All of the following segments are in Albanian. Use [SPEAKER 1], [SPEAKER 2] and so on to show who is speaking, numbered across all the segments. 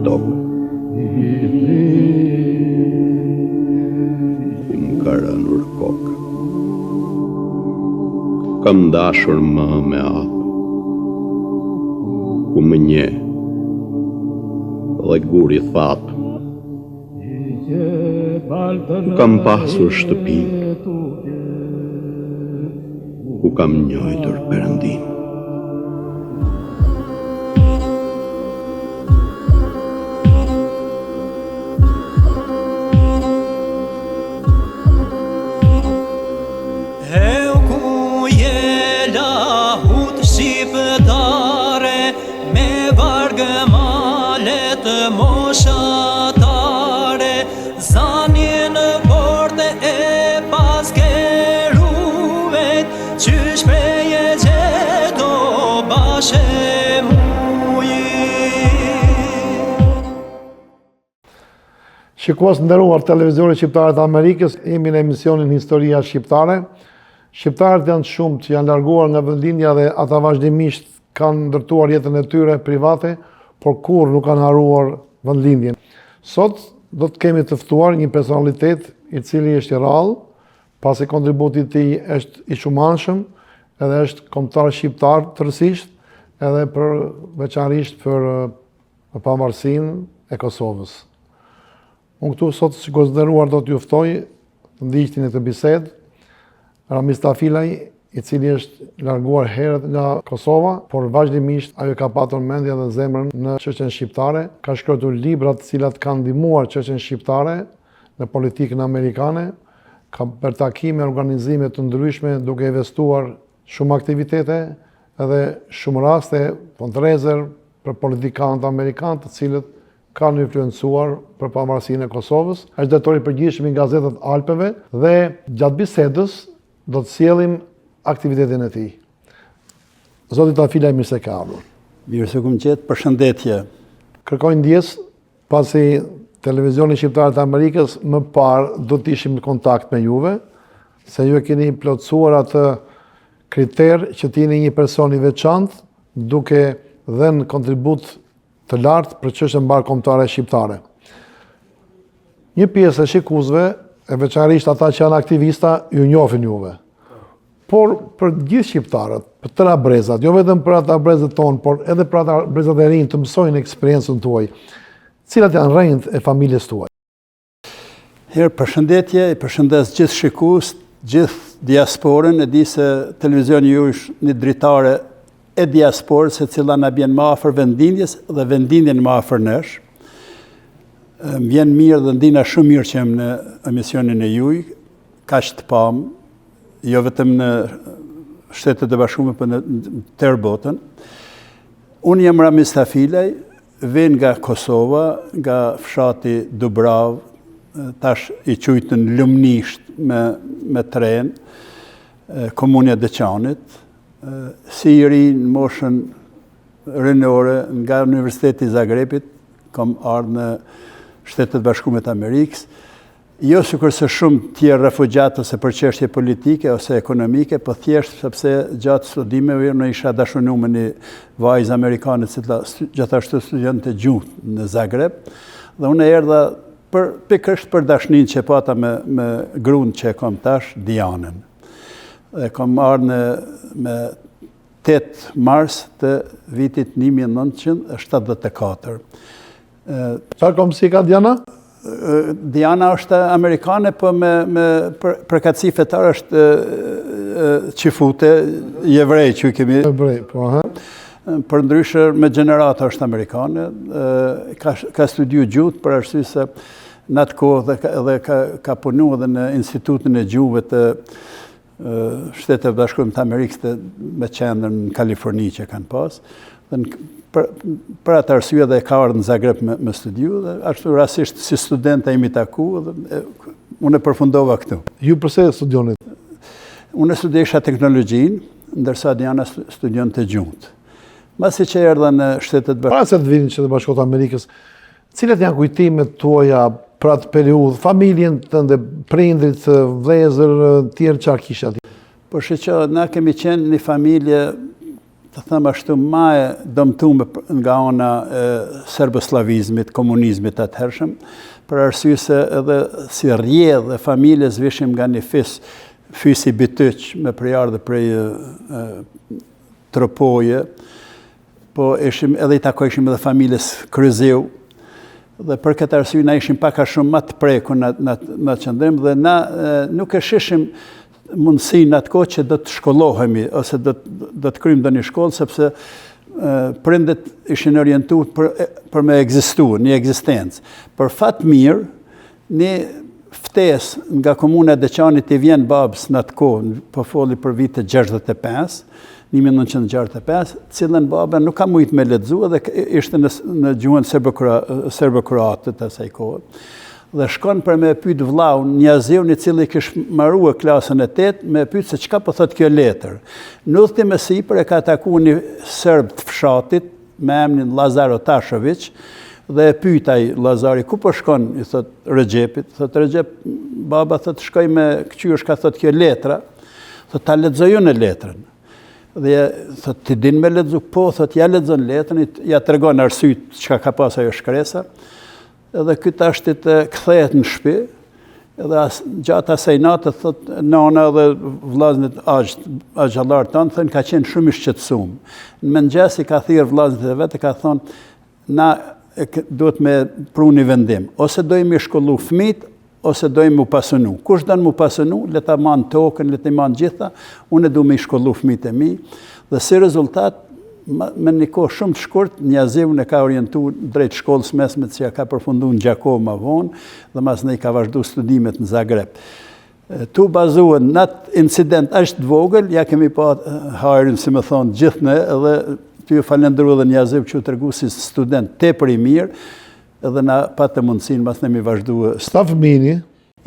[SPEAKER 1] tokë Ku më ka rënur koka Ku kam dashur mëmë e atë Ku më njeh Dhe guri i thatë Ku kam pasur shtëpinë Ku kam njojtur Perëndinë.
[SPEAKER 2] Shikues të nderuar të Televizionit Shqiptar të Amerikës, jemi në emisionin Historia Shqiptare. Shqiptarët janë shumë që janë larguar nga vendlindja dhe ata vazhdimisht kanë ndërtuar jetën e tyre private, por kurrë nuk kanë harruar vendlindjen. Sot do të kemi të ftuar një personalitet i cili është i rrallë, pasi kontributi i tij është i shumanshëm, edhe është kombëtar shqiptar tërësisht, edhe për veçanërisht për pavarësinë e Kosovës. Unë këtu sot shikues të nderuar do t'ju ftoj të ndiqni këtë bisedë. Ramiz Tafilaj, i cili është larguar herët nga Kosova, por vazhdimisht ai ka patur mendjen dhe zemrën në çështjen shqiptare, ka shkruar libra të cilat kanë ndihmuar çështjen shqiptare në politikën amerikane, ka bërë takime, organizime të ndryshme duke investuar shumë aktivitete edhe shumë raste fundraiser për politikanët amerikanë të cilët kanë influencuar për pavarësinë e Kosovës. Është drejtor i përgjithshëm i Gazetës Alpeve dhe gjatë bisedës do të sjellim aktivitetin e tij. Zoti Tafilaj, mirë se ke ardhur.
[SPEAKER 3] Mirë se kum gjetë, përshëndetje.
[SPEAKER 2] Kërkoj ndjesë, pasi Televizioni Shqiptar të Amerikës më parë do të ishim në kontakt me juve, se ju e keni plotësuar atë kriter që të jeni një person i veçantë duke dhënë kontribut të lartë për çështjen mbarëkombëtare shqiptare. Një pjesë e shikuesve, e veçanërisht ata që janë aktivista, ju njohin juve. Por për të gjithë shqiptarët, për tëra brezat, jo vetëm për ata brezat tonë, por edhe për ata brezat e rinj të mësojnë eksperiencën tuaj. Cilat janë rrënjët e familjes tuaj?
[SPEAKER 3] Herë përshëndetje, i përshëndes gjithë shikuesit, gjithë diasporën, e di se televizioni juj është një dritare e diasporës e cila na bjen më afër vendlindjes dhe vendlindjen më afër nesh. Më vjen mirë dhe ndihna shumë mirë që jam në emisionin e juj, kaq të pamë, jo vetëm në Shtetet e Bashkuara, por në tërë botën. Unë jam Ramiz Tafilaj, Vij nga Kosova, nga fshati Dubravë, tash i qujtun Lumnisht me, me tren, komuna e Deçanit, si i ri në moshën rinore nga Universiteti i Zagrebit, kam ardhë në Shtetet e Bashkume të Amerikës, Jo sikurse shumë tjerë refugjatë ose për çështje politike ose ekonomike, po thjesht sepse gjatë studimeve unë isha dashunu me një vajzë amerikane e cila gjithashtu studionte gjuhë në Zagreb dhe unë erdha për pikërisht për dashninë që pata me me gruan që e kam tash, Dianën. Dhe kam ardhur në me 8 mars të vitit 1974.
[SPEAKER 2] Çfarë kombësi ka Diana?
[SPEAKER 3] Diana është amerikane, po me, me për, përkatësi fetare është çifute, jevrej që i kemi.
[SPEAKER 2] Jevrej, po,
[SPEAKER 3] ha. Përndryshe, me gjenerata është amerikane, ka, ka studiu gjuhët për arsye se në atë kohë dhe, dhe ka, ka punu edhe në Institutin e Gjuhëve të Shteteve të Bashkuara të Amerikës të me qendër në Kaliforni që kanë pas. Dhe në, për, për atë arsye dhe ka ardhur në Zagreb me, me studiu dhe ashtu rastisht si studente jemi taku dhe e, unë e përfundova këtu.
[SPEAKER 2] Ju përse studionit?
[SPEAKER 3] Unë studiojsha teknologjinë, ndërsa Diana studionte gjuhët. Masi që erdha në Shtetet
[SPEAKER 2] Bashkuara. Para se të vini në Shtetet e Bashkuara të Amerikës, Cilat janë kujtimet tuaja për atë periudhë, familjen tënde, prindrit, vëllezër, tjerë çfarë kishe aty?
[SPEAKER 3] Po shiqo, na kemi qenë një familje të them ashtu, ma e dëmtume nga ana e serbosllavizmit, komunizmit të atëhershëm, për arsye se edhe si rrjedhë e familjes vishim nga një fis, fisi Bytyq me prejardhje prej Tropoje, po ishim edhe i takojshim edhe familjes Kryeziu, dhe për këtë arsye na ishim pak a shumë ma të prekur në në në qëndrim dhe na nuk e shishim mundësinë në atë kohë që do të shkollohemi ose do të do të kryjmë ndonjë shkollë sepse prindët ishin orientu për për me ekzistu, një ekzistencë. Për fat mirë, Një ftesë nga komuna e Deçanit i vjen babës në atë kohë, po foli për vitet 65, 1965, cilën baba nuk ka mujtë me lexu edhe ishte në, në gjuhën serbo-kroate të asaj kohe. Dhe shkon për me e pyet vllaun, Njaziun i cili kish marue klasën e 8, me e pyet se çka po thot kjo letër. Në udhëtim e sipër e ka taku një serb të fshatit, me emnin Lazar Otashoviq, dhe e pyet ai Lazari, ku po shkon, i thot Rexhepit, thot Rexhep, baba thot shkoj me këqyr çka thot kjo letra, thot ta lexoj unë letrën. Dhe thot ti din me lexu, po thot ja lexon letrën, ja tregon arsyet çka ka pas ajo shkresa. Edhe ky tashti kthehet në shpi, edhe as, gjatë asaj nate, thot, nana edhe vllaznit axhallarët tanë, thonë, ka qenë shumë i shqetësum. Në mëngjes i ka thirrë vllaznit e vet e ka thonë, na e, duhet me pru një vendim, ose dojmë me shkollu fmit, ose dojmë m'u pasunu. Kush don m'u pasunu, le ta manë tokën, le ta manë gjitha, unë e du me i shkollu fmit e mi, dhe si rezultat, me një kohë shumë të shkurt, Njaziun e ka orientu drejt shkollës mesme që ja ka përfundu në Gjakovë ma vonë, dhe masnej ka vazhdu studimet në Zagreb. Tu bazu në atë incident aq të vogël, ja kemi pa hajrin, si me thonë, gjithë ne, edhe tu ju falënderu edhe Njaziu që u tregu si student tepër i mirë, edhe na patëm mundësinë masnej me vazhdu.
[SPEAKER 2] Sa fëmijë jeni?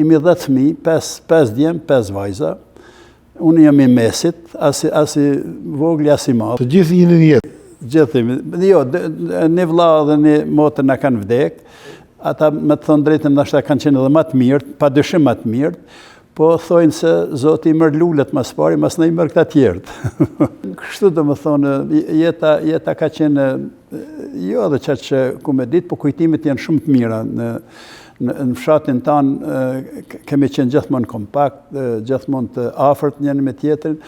[SPEAKER 3] Jemi 10 fëmijë, 5, 5 djem, 5 vajza. Unë jam i mesit, as, as i vogli, as i madh.
[SPEAKER 2] Të gjithë jeni në jetë?
[SPEAKER 3] Gjithë jemi. Jo, një vlla dhe një motër na kanë vdek. Ata, me të thonë drejtën, ndoshta kanë qenë edhe ma të mirë, pa dyshim ma të mirë, po thojnë se Zoti i merr lulet ma s'pari, masnej i merr këta tjerët. Kështu domethonë, jeta, jeta ka qenë, jo edhe qaq ku me ditë, po kujtimet janë shumë të mira në, Në, në fshatin tanë kemi qenë gjithmonë kompakt, gjithmonë të afërt njëri me tjetrin,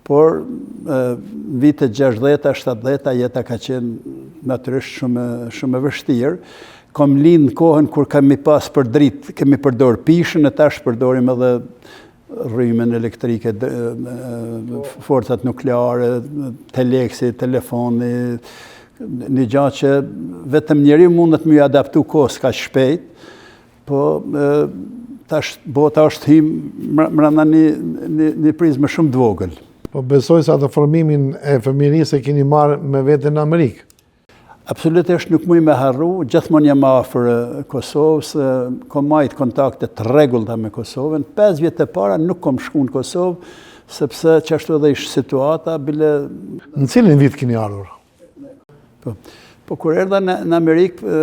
[SPEAKER 3] por në vitet 60-ta, 70-ta jeta ka qenë natyrisht shumë shumë e vështirë. Kom lind në kohën kur kemi pas për dritë, kemi përdor pishën e tash përdorim edhe rrymën elektrike, forcat nukleare, teleksi, telefoni, një gja që vetëm njeriu mundet me iu adaptu kohës kaq shpejt, po tash bota është hi mrena një, një, një prizme shumë të vogël.
[SPEAKER 2] Po besoj se atë formimin e fëmijërisë e keni marrë me vete në Amerikë.
[SPEAKER 3] Absolutisht nuk muj me harru, gjithmonë jam afër Kosovës, kom majt kontakte të rregullta me Kosovën. 5 vjet e para nuk kom shku në Kosovë, sepse qashtu edhe ish situata, bile...
[SPEAKER 2] Në cilin vit keni ardhur?
[SPEAKER 3] Po, po kur erdha në, në Amerikë,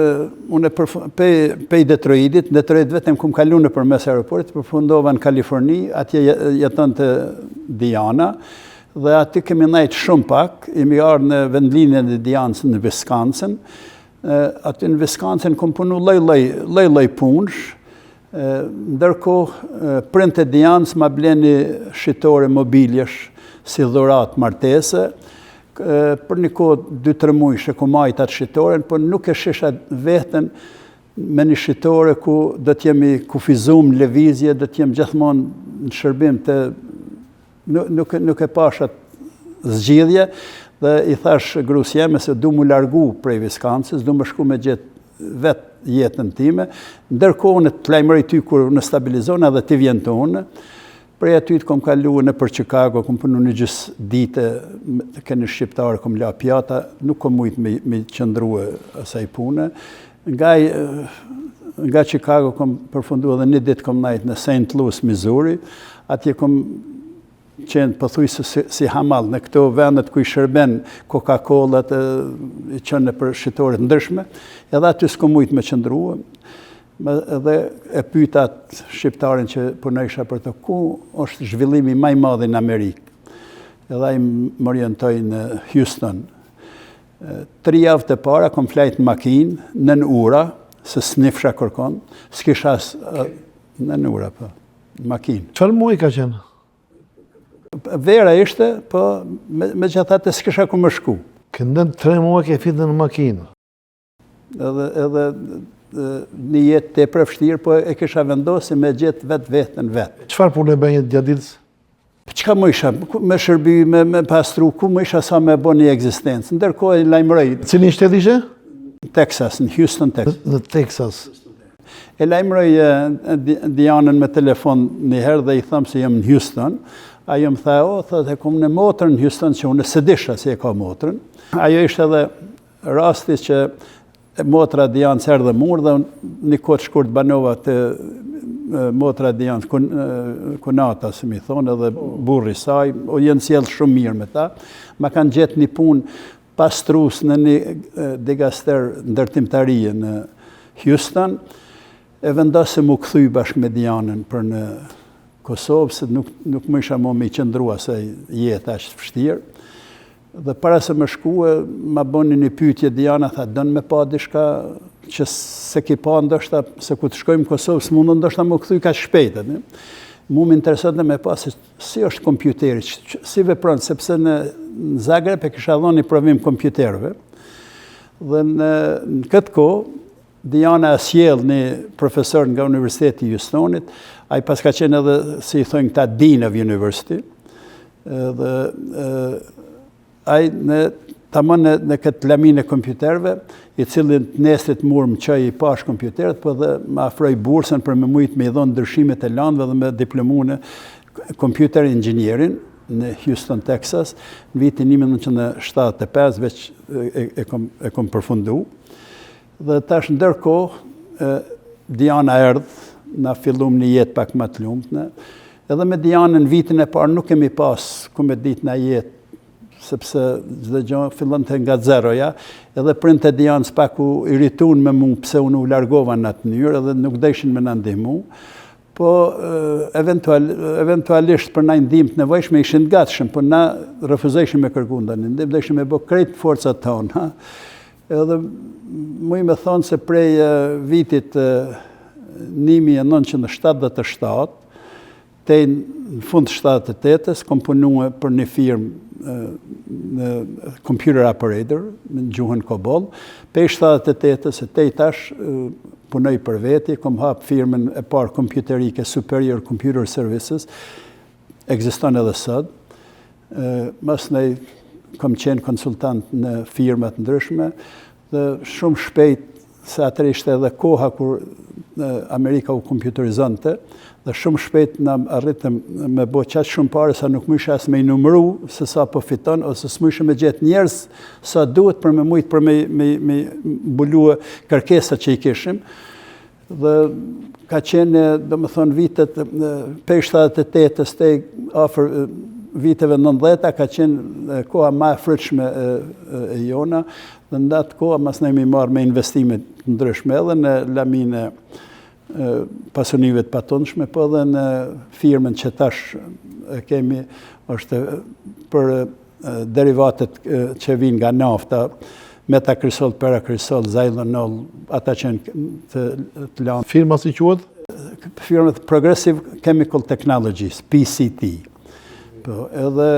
[SPEAKER 3] unë përf, pej, pej Detroitit, në Detroit vetëm kom kalu nëpërmes aeroportit, përfundova në Kaliforni, atje jetonte Diana, Dhe aty kemi nejt shumë pak, jemi ardhë në vendlindjen e Dianës në Wisconsin. Aty në Wisconsin kom punu lloj-lloj, lloj-lloj punësh. Ndërkohë, prindët e Dianës ma blenë një shitore mobiljesh si dhuratë martese. Për një kohë 2-3 mujsh e kom majt atë shitoren, por nuk e shisha veten me një shitore ku do të jem i kufizum në lëvizje, do të jem gjithmonë në shërbim të Nuk, nuk e pash atë zgjidhje dhe i thash grus jeme se du m'u largu prej Wisconsin, du me shku me gjetë vetë jetën time, ndërkohë unë të lajmëroj ty kur unë stabilizohna dhe ti vjen te unë, prej aty të kom kalu nëpër Chicago, kom punu një gjysë dite, ke një shqiptar, kom la pjata, nuk kom mujtë me, me qëndru asaj pune. Nga, nga Chicago kom përfundu edhe një ditë kom najtë në St. Louis, Missouri, atje kom qenë pothuajse si, si hamall në këto vendet ku i shërben Coca-Cola të i çon nëpër shitore të ndryshme, edhe aty s'kom mujtë me qëndru, edhe e pyta atë shqiptarin që punojsha për të, ku është zhvillimi ma i madh në Amerikë. Edhe ai më orientoi në Houston. Tri javë të para kom flajt në makinë, nën ura, se s'nifsha kërkon, s'kisha as nën ura, po, në makinë.
[SPEAKER 2] Çfarë muaj ka qenë?
[SPEAKER 3] Vera ishte, po me, megjithatë s'kisha ku me shku.
[SPEAKER 2] Ke ndejt tre muaj ke fjetë në makinë.
[SPEAKER 3] Edhe, edhe një jetë tepër e vështirë, po e kisha vendosë me gjetë vetveten vetë.
[SPEAKER 2] Çfarë pune bëje gjatë ditës?
[SPEAKER 3] Po çka mujsha, me shërby, me, me pastru, ku mujsha sa me bo një ekzistencë. Ndërkohë e lajmëroj.
[SPEAKER 2] Cilin shtet ishe?
[SPEAKER 3] Texas, në Houston, Texas.
[SPEAKER 2] Në, në Texas.
[SPEAKER 3] E lajmëroj Dianën me telefon një herë dhe i tham se jam në Houston. Ajo më tha, o, thotë, e kom një motrën në Houston, që unë s'e disha se e ka motrën. Ajo ishte edhe Rasti që motra e Dianës erdhi mur dhe një kohë të shkurt banova te motra e Dianës, kun, kunata, si me i thonë, edhe burri i saj, o jenë sjellë shumë mirë me ta. Ma kanë gjetë një punë pastrus në një dikaster ndërtimtarie në Houston, e vendosëm m'u kthy bashkë me Dianën për në Kosovë, se nuk, nuk mujsha mo me i qëndru asaj jete aq të vështirë. Dhe para se me shkue, ma boni një pyetje Diana, tha, don me pa diçka që s'e ki pa ndoshta, se kur të shkojmë në Kosovë, s'mundë ndoshta m'u kthy kaq shpejt, atë. Mu më interesonte me pa se si është kompjuteri, si vepron, sepse në, në Zagreb e kisha dhonë një provim kompjuterëve. Dhe në, në këtë kohë, Diana e sjell një profesor nga Universiteti i Houstonit, ai paska qenë edhe, si i thonë këta, Dean of University, Dhe ai në tamam në, në këtë laminë e kompjuterëve, i cili të nesrit mur më çoi i pash kompjuterët, po dhe më afroi bursën për me mujtë me i dhonë ndryshimet e landëve dhe me diplomu në computer engineering në Houston, Texas, në vitin 1975, veç e, e, kom, e kom përfundu. Dhe tash ndërkohë, Diana erdh, na fillum një jetë pak më të lumtne. Edhe me Dianën vitin e parë nuk kemi pas ku me ditë na jetë, sepse çdo gjë fillonte nga zeroja, edhe prindët e Dianës pak u irritun me mu pse unë u largova në atë mënyrë edhe nuk deshën me na ndihmu. Po eventual, eventualisht për naj ndihmë të nevojshme ishin të gatshëm, po na refuzojshim me kërku ndonjë ndihmë, deshim me bë krejt forcat tona. Edhe muj me thonë se prej vitit 1977, tej në fund 78-ës, kom punue për një firmë në computer operator, në gjuhën COBOL, prej 78-ës e tej tash punoj për veti, kom hap firmën e parë kompjuterike Superior Computer Services, ekziston edhe sot, Masnej kom qenë konsultant në firma të ndryshme dhe shumë shpejt se atëherë ishte edhe koha kur Amerika u kompjuterizonte dhe shumë shpejt na arritëm me bo qaq shumë pare sa nuk mujsha as me i numru se sa po fiton ose s'mujsha me gjetë njerëz sa duhet për me mujtë për me, me, me mbulue kërkesat që i kishim. Dhe ka qenë, domethonë, vitet prej 78-ës tej afër viteve 90-ta, ka qenë koha ma e frytshme e, e jona, dhe në atë kohë masnej jemi marrë me investime të ndryshme edhe në laminë e pasunive të patundshme, po edhe në firmën që tash e kemi është për derivatet që vijnë nga nafta, metakrisol, parakrisol, xylonol, ata që janë të, të
[SPEAKER 2] lanë. Firma si quhet?
[SPEAKER 3] Firma Progressive Chemical Technologies, PCT. Po, edhe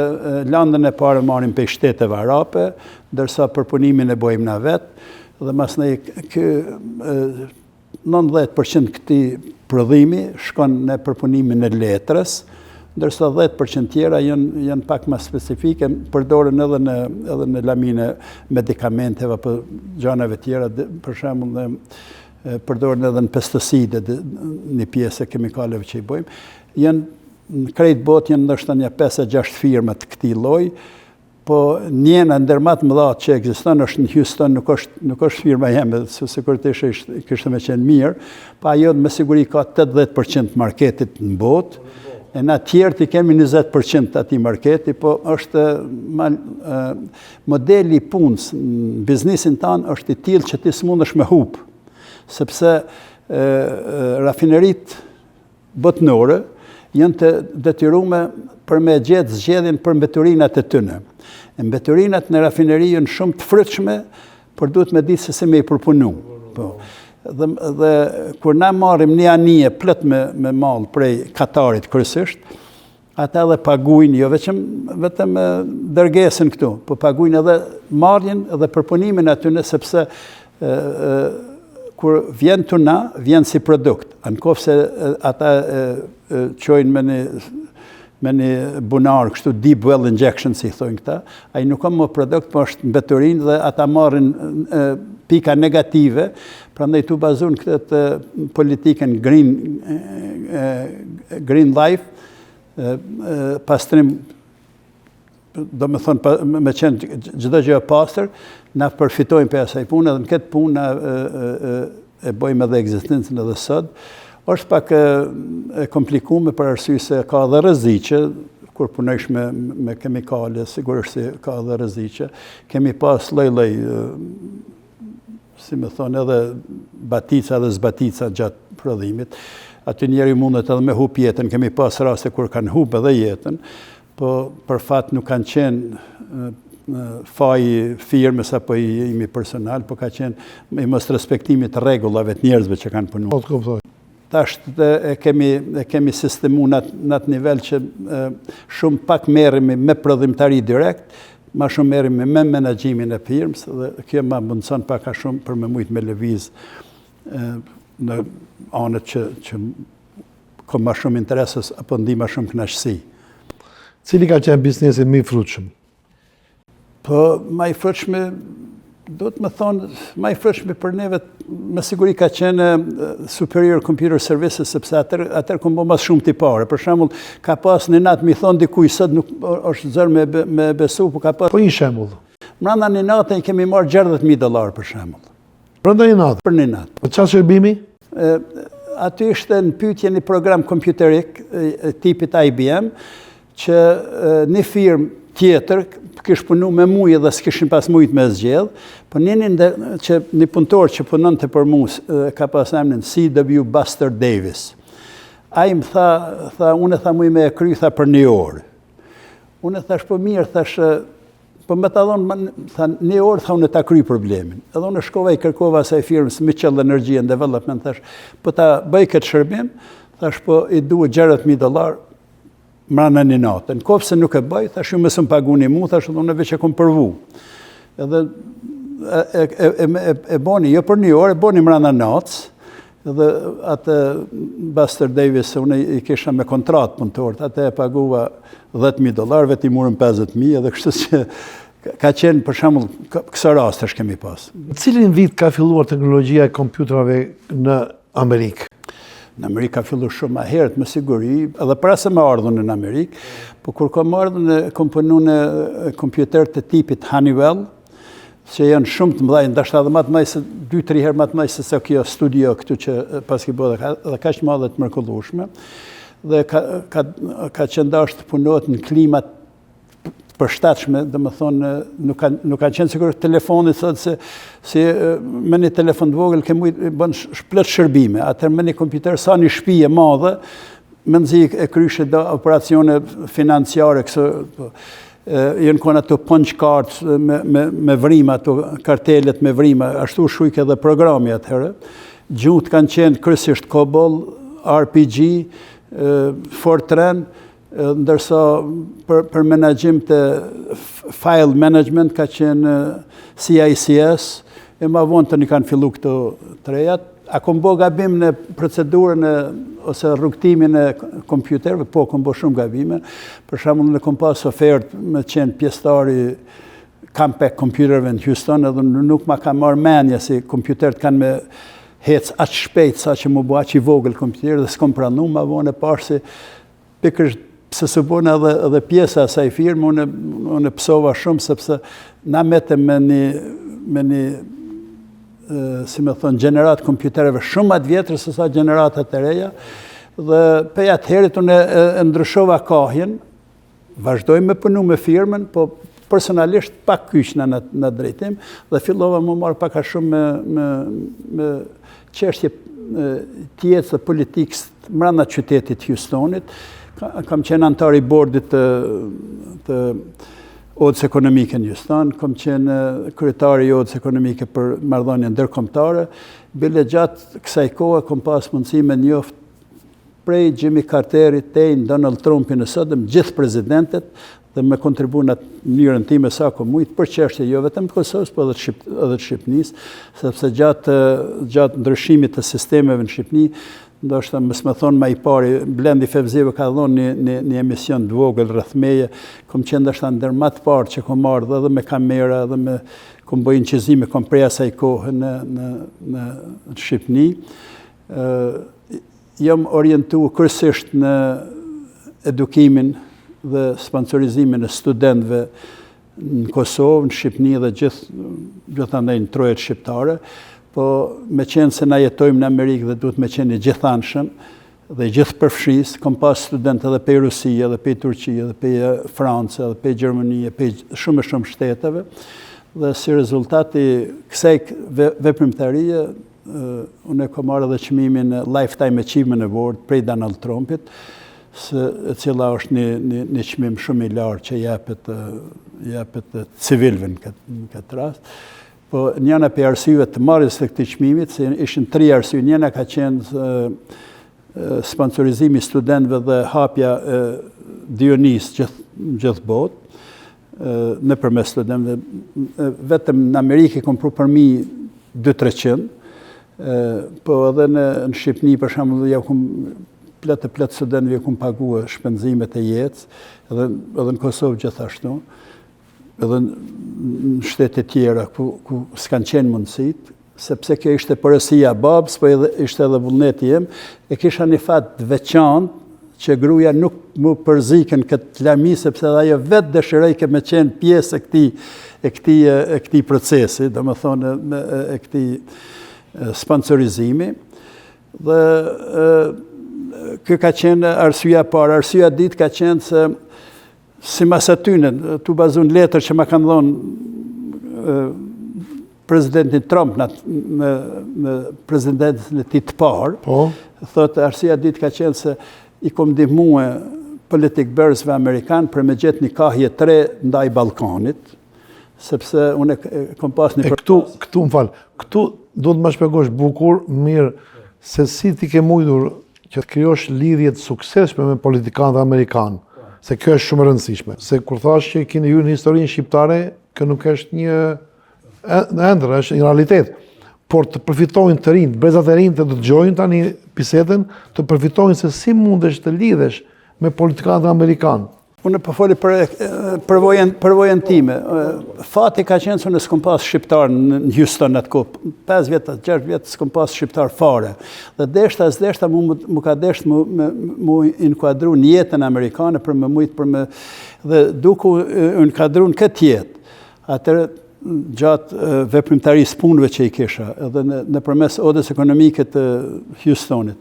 [SPEAKER 3] landën e parë marrim prej shteteve arabe, ndërsa përpunimin e bojmë na vetë, dhe masnej kë 90% këtij prodhimi shkon në përpunimin e letrës, ndërsa 10% tjera janë janë pak më specifike, përdoren edhe në edhe në laminë e medikamenteve apo gjanave tjera, për shembull në përdoren edhe në pesticide, një pjesë e kemikaleve që i bëjmë. Janë në krejt botë janë ndoshta një 5-6 firma të këtij lloji, Po njëna ndër ma të mëdha që ekziston është në Houston, nuk është nuk është firma jeme, se sikur të ishte ishte kishte me qenë mirë, po ajo me siguri ka 80% të marketit në botë, e na tjerët i kemi 20% të atij marketi, po është ma, e, modeli i punës në biznesin tanë është i tillë që ti s'mundesh me hup, sepse e, e, rafineritë botnore. Janë të detyrume për me gjetë zgjedhjen për mbeturinat e tyne. E mbeturinat në rafineri janë shumë të frytshme, por duhet me ditë se si me i përpunu. Po. Dhe, dhe kur na marrim një anije plot me, me mall prej Katarit kryesisht, ata edhe pagujnë, jo veçëm, vetëm dërgesën këtu, po pagujnë edhe marrjen edhe përpunimin atyne, sepse e, e, kur vjen te na, vjen si produkt. A në qoftë se ata e, e, çojnë me një, me një bunar, kështu deep well injection, si thonë këta, ai nuk ka më produkt, po është mbeturinë dhe ata marrin e, pika negative, prandaj tu bazu në këtë politikën green, e, green life, e, e, pastrim do me thonë, me qenë çdo gjë e pastër, na përfitojmë prej asaj pune dhe në këtë punë na e, e, e bëjmë edhe ekzistencën edhe sot. është pak e, e komplikume për arsye se ka edhe rreziqe, kur punojsh me, me kemikale, sigurisht se ka edhe rreziqe. Kemi pas lloj-lloj, si me thonë, edhe batica dhe zbatica gjatë prodhimit. Aty njeri mundet edhe me hup jetën, kemi pas raste kur kanë hup edhe jetën, po për fat nuk kanë qenë faji i firmës apo i imi personal, po ka qenë i mos respektimit të rregullave të njerëzve që kanë punu.
[SPEAKER 2] Po të kuptoj.
[SPEAKER 3] Tash e kemi, e kemi sistemu në atë nivel që e, shumë pak merremi me prodhimtari direkt, ma shumë merremi me menaxhimin e firmës dhe kjo ma mundëson pak a shumë për me mujtë me lëviz e, në anët që, që Kom ma shumë interes apo ndi ma shumë kënaqësi.
[SPEAKER 2] Cili ka qenë biznesi më i frytshëm?
[SPEAKER 3] Po, ma i frytshmi, duhet me thonë, ma i frytshmi për neve, me siguri ka qenë Superior Computer Services, sepse atër, atër kom bo ma shumti pare. Për shembull, ka pas një natë, mi thonë dikuj sot nuk është zor me, me besu, po ka pas...
[SPEAKER 2] Po një shembull?
[SPEAKER 3] Mranda një natë i kemi marrë 60.000 dolarë, për shembull.
[SPEAKER 2] Brenda një natë?
[SPEAKER 3] Për një natë.
[SPEAKER 2] Po ça shërbimi?
[SPEAKER 3] Aty ishte në pyetje një program kompjuterik tipit IBM, që një firmë tjetër kish punu me muj dhe s'kishin pas mujt me zgjedh, po një një, që një punëtor që punonte për mu, ka pas emrin C.W. Buster Davis. Ai më tha, tha, unë e tha muj me e kry, tha për një orë. Unë e thash, po mirë, thash, Po me ta dhonë, tha, një orë, tha, unë ta kry problemin. Edhe unë shkova i kërkova asaj firmës Mitchell Energy and Development, thash, po ta bëj këtë shërbim, thash, po i duhet 60.000 dolar mrena një natë. Në qoftë se nuk e bëj, thash, ju mos më paguni mu, thash, edhe unë veç e kom përvu. Edhe e, e, e, e, e boni, jo për një orë, e boni mrena natës, Edhe atë Buster Davis, unë i kisha me kontratë punëtorët, atë e paguva 10.000 dolar, vetë i murëm 50.000, edhe kështu që ka qenë për shembull këso rastesh kemi
[SPEAKER 2] pas. Në cilin vit ka filluar teknologjia e kompjuterave në Amerikë?
[SPEAKER 3] Në Amerikë ka fillu shumë ma herët, me siguri, edhe para se me ardhë në Amerikë, po kur kom ardhë në kom punu në kompjuter të tipit Honeywell, që janë shumë të mëdhaj, ndoshta edhe më të mëdhaj se 2-3 herë më të mëdhaj se sa kjo studio këtu që paski bërë dhe, dhe kaq të madhe të mrekullueshme. Dhe ka ka ka qenë dashtë të punohet në klima të përshtatshme, domethënë nuk ka nuk ka qenë sikur telefoni sot se si me një telefon të vogël ke mujt bën plot shërbime. Atëherë me një kompjuter sa një shtëpi e madhe, mezi e kryshe do operacione financiare këso po. Janë konë ato punch cards me, me, me vrima, ato kartelet me vrima, ashtu shkrujke edhe programi atëherë. Gjuhët kanë qenë kryesisht COBOL, RPG, Fortran, ndërsa për, për menaxhim të file management ka qenë CICS, e ma vonë tani kanë fillu këto të rejat. A kom bo gabim në procedurën e, ose rrugëtimin e kompjuterëve? Po, kom bo shumë gabime. Për shembull, unë kom pas ofertë me qenë pjesëtar i Compaq kompjuterëve në Houston, edhe nuk ma ka marrë menja si kompjuterët kanë me hec aq shpejt sa që m'u bo aq i vogël kompjuteri dhe s'kom pranu, ma vonë e pashë se Pikërisht pse s'u bona edhe, edhe pjesa e asaj firme, unë, unë pësova shumë, sepse na metëm me një, me një si me thonë, gjeneratë kompjutereve shumë ma të vjetër se sa gjeneratat e reja, dhe prej atëherit unë e, e ndryshova kahjen, vazhdoj me punu me firmën, po personalisht pak kyçna në, në drejtim, dhe fillova me u marrë pak a shumë me, me, me çështje të jetës dhe politikës mrena qytetit Houstonit. Kam qenë anëtar i bordit të, të Odës Ekonomike në Houston, kam qenë kryetar i Odës Ekonomike për marrëdhënie ndërkombëtare. Bile gjatë kësaj kohe kom pas mundësi me njoft prej Jimmy Carterit tej në Donald Trumpin e sotëm, gjithë prezidentet dhe me kontribu në mënyrën time sa kom mujtë për çështje jo vetëm të Kosovës, po edhe të, Shqip, edhe të Shqipnisë, sepse gjatë, gjatë ndryshimit të sistemeve në Shqipni, ndoshta mos me thonë ma i pari, Blendi Fevziu ka dhonë një, një, një emision të vogël rreth meje, kom qenë ndoshta ndër ma të parë që kom ardhë edhe me kamera, edhe me kom bo incizime, kom prej asaj kohe në, në, në, në Shqipni. Jam orientu kryesisht në edukimin dhe sponsorizimin e studentëve në Kosovë, në Shqipni dhe gjithë gjithandej në trojet shqiptare, po me qenë se na jetojmë në Amerikë dhe duhet me qenë i gjithanshëm dhe gjithëpërfshirës, kom pas studentë edhe pej Rusie, edhe pej Turqie, edhe pej France, edhe pej Gjermanie, pej shumë e shumë shteteve, dhe si rezultat i kësaj veprimtarie, Unë e kom marrë edhe çmimin Lifetime Achievement Award prej Donald Trumpit, se e cila është një, një, një çmim shumë i lartë që jepet, jepet civilëve në këtë, në këtë rast. Po njëna prej arsyeve të marrjes së këtij çmimit, se ishin tri arsye, njëna ka qenë sponsorizimi i studentëve dhe hapja e dijonisë gjithë, gjithë botë, nëpërmes studentëve, vetëm në Amerikë i kom pru përmi 2-300, po edhe në, në Shqipni, për shembull, ja kom plot e plot studentëve ju kom pague shpenzimet e jetës, edhe, edhe në Kosovë gjithashtu, edhe në shtete tjera ku, ku s'kanë qenë mundësit, sepse kjo ishte porosia e babës, po edhe, ishte edhe vullneti im, e kisha një fat të veçantë që gruja nuk m'u përzike në këtë lami, sepse edhe ajo vetë dëshirojke me qenë pjesë e këtij, e këtij, e këtij procesi, domethonë, e, e këtij sponsorizimi. Dhe kjo ka qenë arsyeja e parë. Arsyeja e dytë ka qenë se Simas atyne, tu bazu në letër që ma kanë dhonë prezidentin Trump në, në, në presidencën e tij të parë, po. thotë arsyeja e dytë ka qenë se i kom ndihmue politikëbërësve amerikan për me gjetë një kahje të re ndaj Ballkanit, sepse unë e kom pas një...
[SPEAKER 2] E këtu, këtu më fal, këtu duhet të më shpjegosh bukur, mirë, se si ti ke mujtur që të krijosh lidhje të suksesshme me politikanët amerikanë, se kjo është shumë e rëndësishme. Se kur thash që keni hyrë në historinë shqiptare, kjo nuk është një ëndërr, është një realitet. Por të përfitojnë të rinjtë, brezat e rinj të dëgjojnë tani bisedën, të përfitojnë se si mundesh të lidhesh me politikanët amerikanë.
[SPEAKER 3] Unë po foli për përvojën përvojën time. Fati ka qenë se unë s'kom pas shqiptar në Houston atë kohë. 5 vjet, 6 vjet s'kom pas shqiptar fare. Dhe deshta s'deshta mu mu ka desht mu mu inkuadru në jetën amerikane për me mujt për me dhe duke u inkuadru në këtë jetë. Atëherë gjatë veprimtarisë punëve që i kisha, edhe në, nëpërmes odës ekonomike të Houstonit.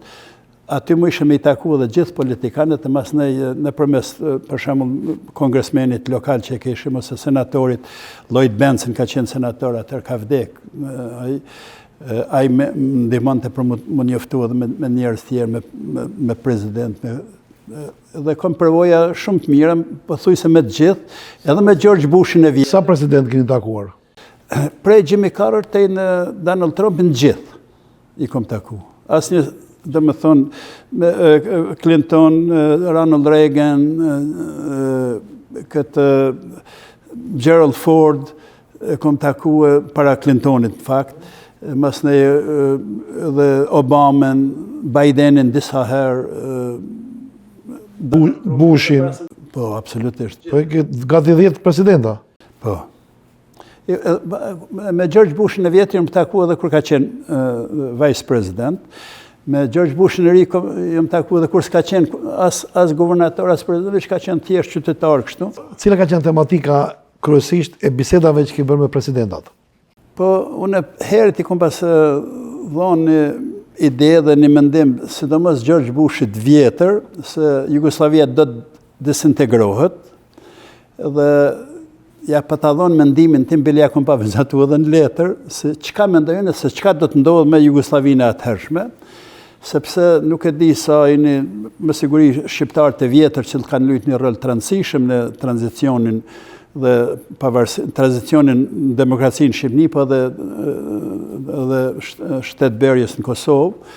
[SPEAKER 3] Aty mujsha me i taku edhe gjithë politikanët e masnej nëpërmes, për shembull, kongresmenit lokal që e kishim, ose senatorit, Lloyd Bentsen ka qenë senator, atëherë ka vdek, ai, ai më ndihmonte për m'u njoftu edhe me, me njerëz tjerë, me, me, me president, me, dhe kom përvoja shumë të mira, pothuajse me të gjithë, edhe me George Bushin e vjetër.
[SPEAKER 2] Sa president keni takuar?
[SPEAKER 3] Prej Jimmy Carter tej në Donald Trumpin gjithë. I kom taku. Asnjë, domethonë, me Clinton, Ronald Reagan, këtë Gerald Ford, e kom taku para Clintonit, në fakt, masnej edhe Obamën, Bidenin disa herë,
[SPEAKER 2] Bushin.
[SPEAKER 3] Po, absolutisht.
[SPEAKER 2] Po, gati 10 presidenta.
[SPEAKER 3] Po. Me George Bushin e vjetër jam taku edhe kur ka qenë vice president. Me George Bushin e ri jam taku edhe kur s'ka qenë as, as guvernator, as president, veç ka qenë thjesht qytetar kështu.
[SPEAKER 2] Cila ka qenë tematika kryesisht e bisedave që ke bërë me presidentat?
[SPEAKER 3] Po, unë herët i kom pas dhonë një ide dhe një mendim, sidomos George Bushit vjetër, se Jugoslavia do të disintegrohet, dhe ja pata dhonë mendimin tim, bile ja kom pa vizatu edhe në letër, se çka mendoj unë, se çka do të ndodhë me Jugosllavinë e atëhershme, sepse nuk e di sa jeni me siguri shqiptarët e vjetër që kanë lujt një rol të rëndësishëm në tranzicionin dhe pavarësi, tranzicionin në demokraci në Shqipni, po edhe, edhe shtetbërjes në Kosovë.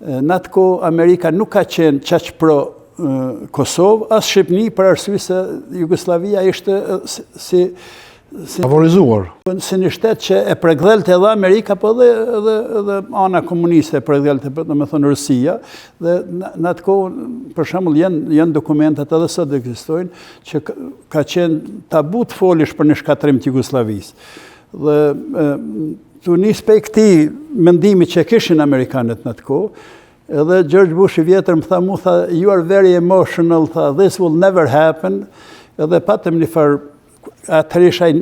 [SPEAKER 3] Në atë kohë Amerika nuk ka qenë qaq pro Kosovë, as Shqipni, për arsye se Jugosllavia ishte si
[SPEAKER 2] si favorizuar.
[SPEAKER 3] Si një shtet që e përkëdhelte edhe Amerika, po edhe edhe edhe ana komuniste e përkëdhelte, domethënë Rusia, dhe në atë kohë, për shembull, janë janë dokumentat edhe sot ekzistojnë që ka qenë tabu të folish për një shkatërrim të Jugosllavisë. Dhe Tu nis pej këtij mendimi që kishin amerikanët në atë kohë, edhe George Bush i vjetër më tha mu, tha, you are very emotional, tha, this will never happen, edhe patëm një farë, atëherë ish ai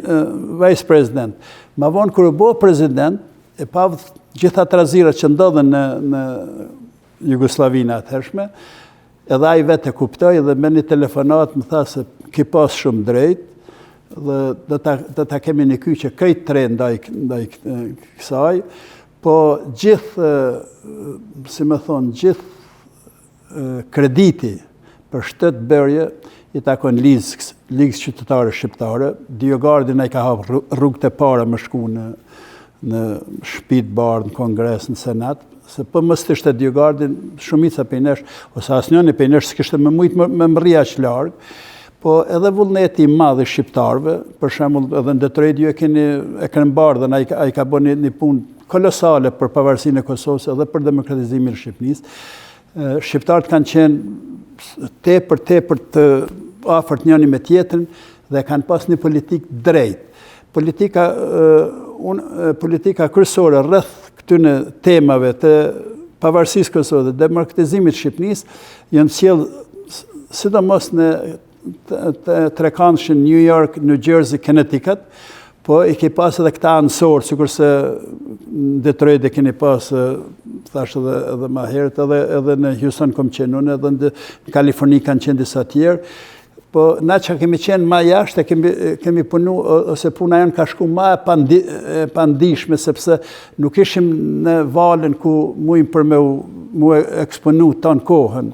[SPEAKER 3] vice president. Ma vonë, kur u bo president, e pa gjitha trazirat që ndodhën në, në Jugosllavinë atëhershme, Edhe ai vetë e kuptoi dhe me një telefonatë më tha se ki pas shumë drejt dhe do ta do ta kemi një kyçe krejt të re ndaj ndaj kësaj, po gjithë si me thonë gjithë krediti për shtetbërje i takon Ligës, Ligës Qytetare Shqiptare, Diogardin na i ka hapë rrugët e para me shku në në Shpi të Bardhë, në Kongres, në Senat, se po mos të ishte Diogardi, shumica prej nesh, ose asnjëni prej nesh, s'kishte me mujtë me, me mrri aq larg, po edhe vullneti i madh i shqiptarëve, për shembull edhe në Detroit ju e keni Ekrem Bardhën, ai, ai ka bërë një, një punë kolosale për pavarësinë e Kosovës edhe për demokratizimin e Shqipnisë. Shqiptarët kanë qenë tepër, tepër të afërt njëni me tjetrin dhe kanë pas një politikë drejt. Politika, un, politika kryesore rreth këtyne temave të pavarësisë Kosovës dhe demokratizimit të Shqipnisë janë sjell sidomos në trekëndëshin New York, New Jersey, Connecticut, po i ke pas edhe këta anësorë, sikurse në Detroit e keni pas, thash edhe, edhe ma herët, edhe, edhe në Houston kom qenë unë, edhe në Kaliforni kanë qenë disa tjerë, Po na që kemi qenë ma jashtë, kemi, kemi punu, ose puna jonë ka shku ma e, pandi, e pandishme, sepse nuk ishim në valën ku mujmë për me u, mu eksponu tanë kohën.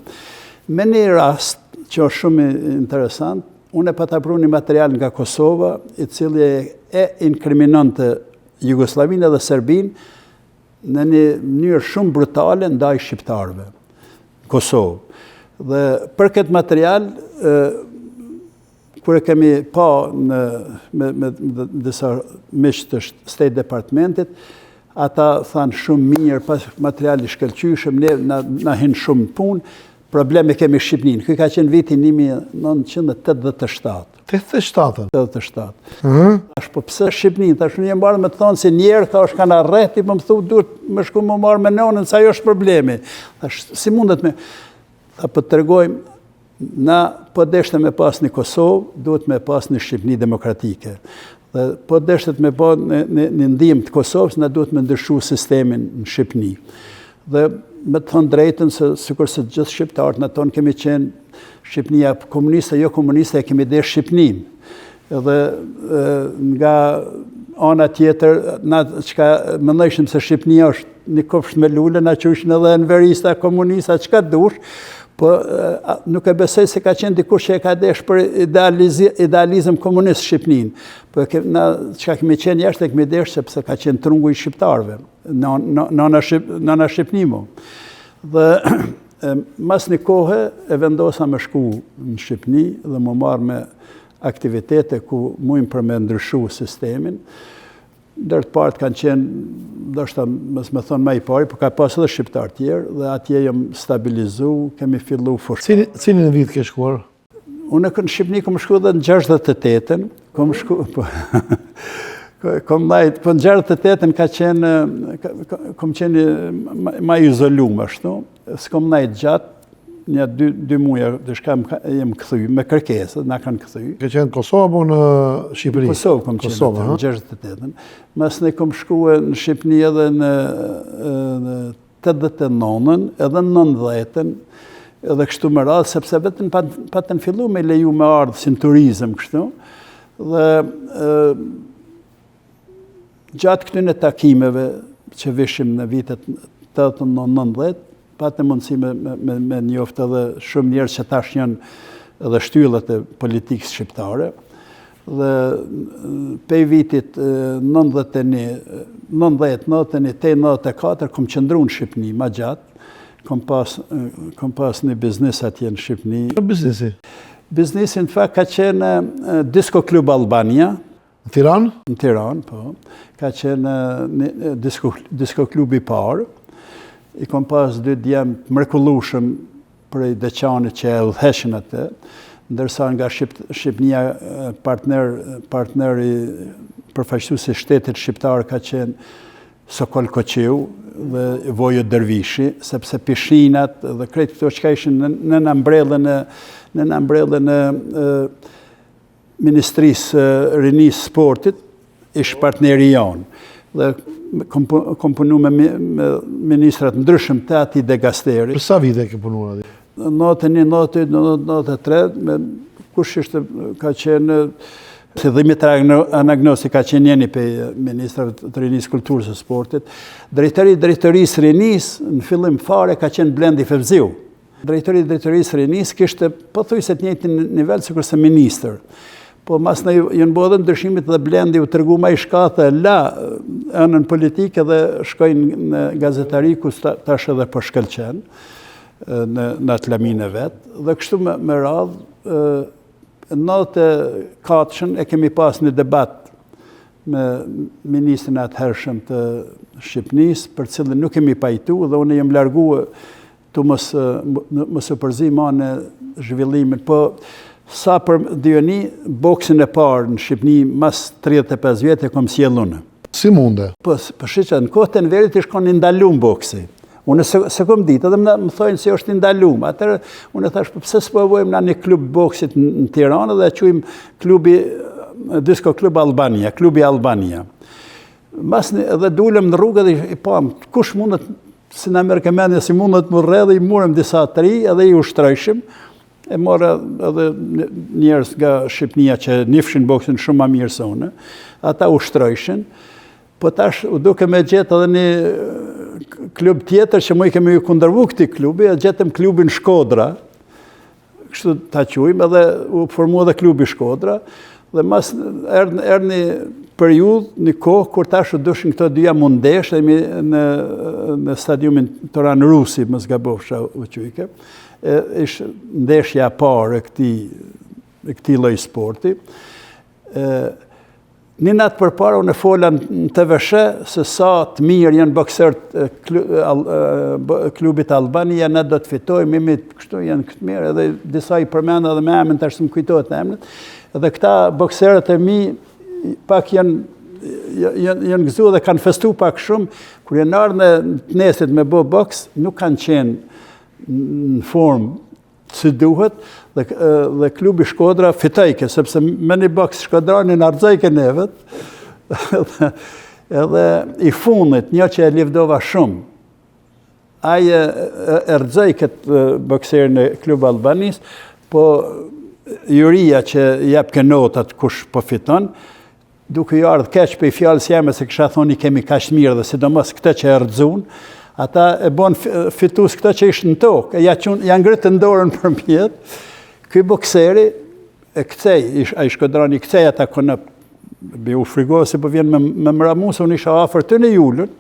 [SPEAKER 3] Me një rast, që është shumë interesant, unë e pata pru një material nga Kosova, i cili e inkriminonte Jugosllavinë dhe Serbinë, në një mënyrë shumë brutale ndaj shqiptarëve në Kosovë. Dhe për këtë material, kur e kemi pa në, me, me, me disa miq të State Departmentit, ata thanë shumë mirë, pas material i shkëlqyshëm, ne na, na hin shumë në punë, problem e kemi Shqipninë. Ky ka qenë viti 1987.
[SPEAKER 2] 87-ën?
[SPEAKER 3] 87. Mhm. Tash po pse Shqipninë? Tash unë jam marrë me të thonë se njerë, thash kanë rreh, ti po më thu duhet me shku me marrë me nonën, se ajo është problemi. Tash si mundet me tha po të tregojmë na po deshte me pas një Kosovë, duhet me pas një Shqipni demokratike. Dhe po deshtet me pa një, një, një ndihmë të Kosovës, na duhet me ndryshu sistemin në Shqipni. Dhe me të thonë drejtën se sikurse të gjithë shqiptarët na tonë kemi qenë Shqipnia komuniste, jo komuniste, e kemi deshtë Shqipninë. Edhe e, nga ana tjetër, na çka mendojshim se Shqipnia është një kopsht me lule, na qujshin edhe enverista, komunista, çka dush, po nuk e besoj se ka qenë dikush që e ka deshtë për idealizëm komunist Shqipninë. Po e na çka kemi qenë jashtë e kemi deshtë sepse ka qenë trungu i shqiptarëve. Nana Shqip, nana Shqipni mo. Dhe mas një kohe e vendosa me shku në Shqipni dhe m'u marrë me aktivitete ku mujmë për me ndryshu sistemin. Ndër të parët kanë qenë, ndoshta mos me thonë ma i pari, por ka pas edhe shqiptarë tjerë dhe atje jam stabilizu, kemi fillu
[SPEAKER 2] fushë. Cilin, cilin vit ke shkuar?
[SPEAKER 3] Unë në Shqipni kom shku dhe në 68-ën, kom shku, po, kom najt, po në 68-ën ka qenë, kom qenë ma i izolum ashtu, s'kom najt gjatë, një dy, dy muja, diçka jem kthy, me kërkesë, na kanë kthy.
[SPEAKER 2] Ke qenë në Kosovë apo në Shqipëri?
[SPEAKER 3] Në Kosovë kom qenë, Kosovë, në 68-ën. Masnej kom shku në Shqipni edhe në, në 89-ën, edhe në 90-ën, edhe kështu me radhë, sepse vetëm patën fillu me leju me ardhë si në turizëm kështu, Dhe gjatë këtyne takimeve që vishim në vitet 89-90, patëm mundësi me, me, me njoftë edhe shumë njerëz që tash janë edhe shtyllat e politikës shqiptare. Dhe pej vitit 91, 90, 91, 94, kom qëndru në Shqipni, ma gjatë, kom pas, kom pas një biznis atje në Shqipni.
[SPEAKER 2] Çfarë biznesi?
[SPEAKER 3] Biznesi në fakt ka qenë Disco Club Albania.
[SPEAKER 2] Në Tiranë?
[SPEAKER 3] Në Tiranë, po. Ka qenë një disco, disco klubi i parë. I kom pas dy djem të mrekullueshëm prej Deçanit që e udhëheqin atë, ndërsa nga Shqipnia partner, partneri përfaqësues i shtetit shqiptar ka qenë Sokol Koçiu dhe Vojo Dervishi, sepse pishinat dhe krejt këto çka ishin nën ombrellën e nën ombrellën e Ministrisë së Rinisë Sportit, ish partneri jonë. Dhe kom punu me, me ministrat e ndryshëm të atij dikasteri.
[SPEAKER 2] Për sa vite ke punuar
[SPEAKER 3] atje? 91, 92, 93, me kush ishte ka qenë si Dhimitër Anagnosti ka qenë njëni pej ministrave të Rinisë Kulturës e Sportit. Drejtori i Drejtorisë Rinisë në fillim fare ka qenë Blendi Fevziu. Drejtori i Drejtorisë së Rinisë kishte pothuajse të njëjtin nivel sikurse ministër. Po masnej janë bo edhe ndryshimet dhe Blendi u tregu ma i shkathët e la anën politike dhe shkoi në gazetari ku tash edhe po shkëlqen në, në atë laminë e vet. Dhe kështu me, me radhë, në 94-shën e kemi pas një debat me ministrin e atëhershëm të Shqipnisë, për cilin nuk jemi pajtu dhe unë jam largu Tu mos mos u përzi ma në zhvillimin, po sa për dijeni, boksin e parë në Shqipni mas 35 vjet e kom sjellë unë.
[SPEAKER 2] Si munde?
[SPEAKER 3] Po, po shiqe, në kohë të Enverit ish kon i ndalum boksi. Unë s'e, s'e kom ditë, edhe më, më thojnë se është i ndalum. Atëherë, unë e thash, po pse s'po e vojmë na një klub boksit në, në Tiranë dhe e qujmë klubi, Disco Club Albania, klubi Albania. Mas një, edhe dulëm në rrugë dhe i pamë, kush mundet, si na merrke mendja, si mundet me rreh dhe i murëm disa të ri edhe i ushtrojshim, e mora edhe njerëz nga Shqipnia që nifshin boksin shumë ma mirë se unë, ata ushtrojshin, po tash u duke me gjetë edhe një klub tjetër që mujke me ju kundërvu këtij klubi, e gjetëm klubin Shkodra, kështu ta quajmë, edhe u formu edhe klubi Shkodra, dhe mas erdh erdh një periudhë, një kohë kur tash u dushin këto dyja m'u ndesh dhe mi në në stadiumin Toran Rusi, mos gabofsha u qujke. E ish ndeshja e parë e këtij e këtij lloj sporti. E Një natë përpara unë fola në TVSH se sa të mirë janë bokserët e klubit Albania, ne do të fitojmë, jemi kështu janë këtë mirë, edhe disa i përmenda edhe me emrin, tash s'më kujtohet emrin. Edhe këta bokserët e mi pak janë janë janë gëzu dhe kanë festu pak shumë, kur janë ardhur në të nesrit me bo boks, nuk kanë qenë në formë si duhet dhe, dhe klubi Shkodra fitojke, sepse me një boks shkodrani na rrëzojke nevet, edhe i fundit, një që e livdova shumë, ai e, e rrëzoi këtë bokserin e klub Albanisë, po juria që jepke notat kush po fiton, Duke ju ardhë keq prej fjalës jeme se kisha thonë i kemi kaq mirë dhe sidomos këtë që e rrëzun, ata e bon fitus këtë që ishte në tokë, e ja, qun, ja ngritën dorën përmjet, ky bokseri e kcej, ish, ai shkodrani kcej ata konop, bi u frigo se po vjen me, me më ra mu, se unë isha afër tyne i ulun,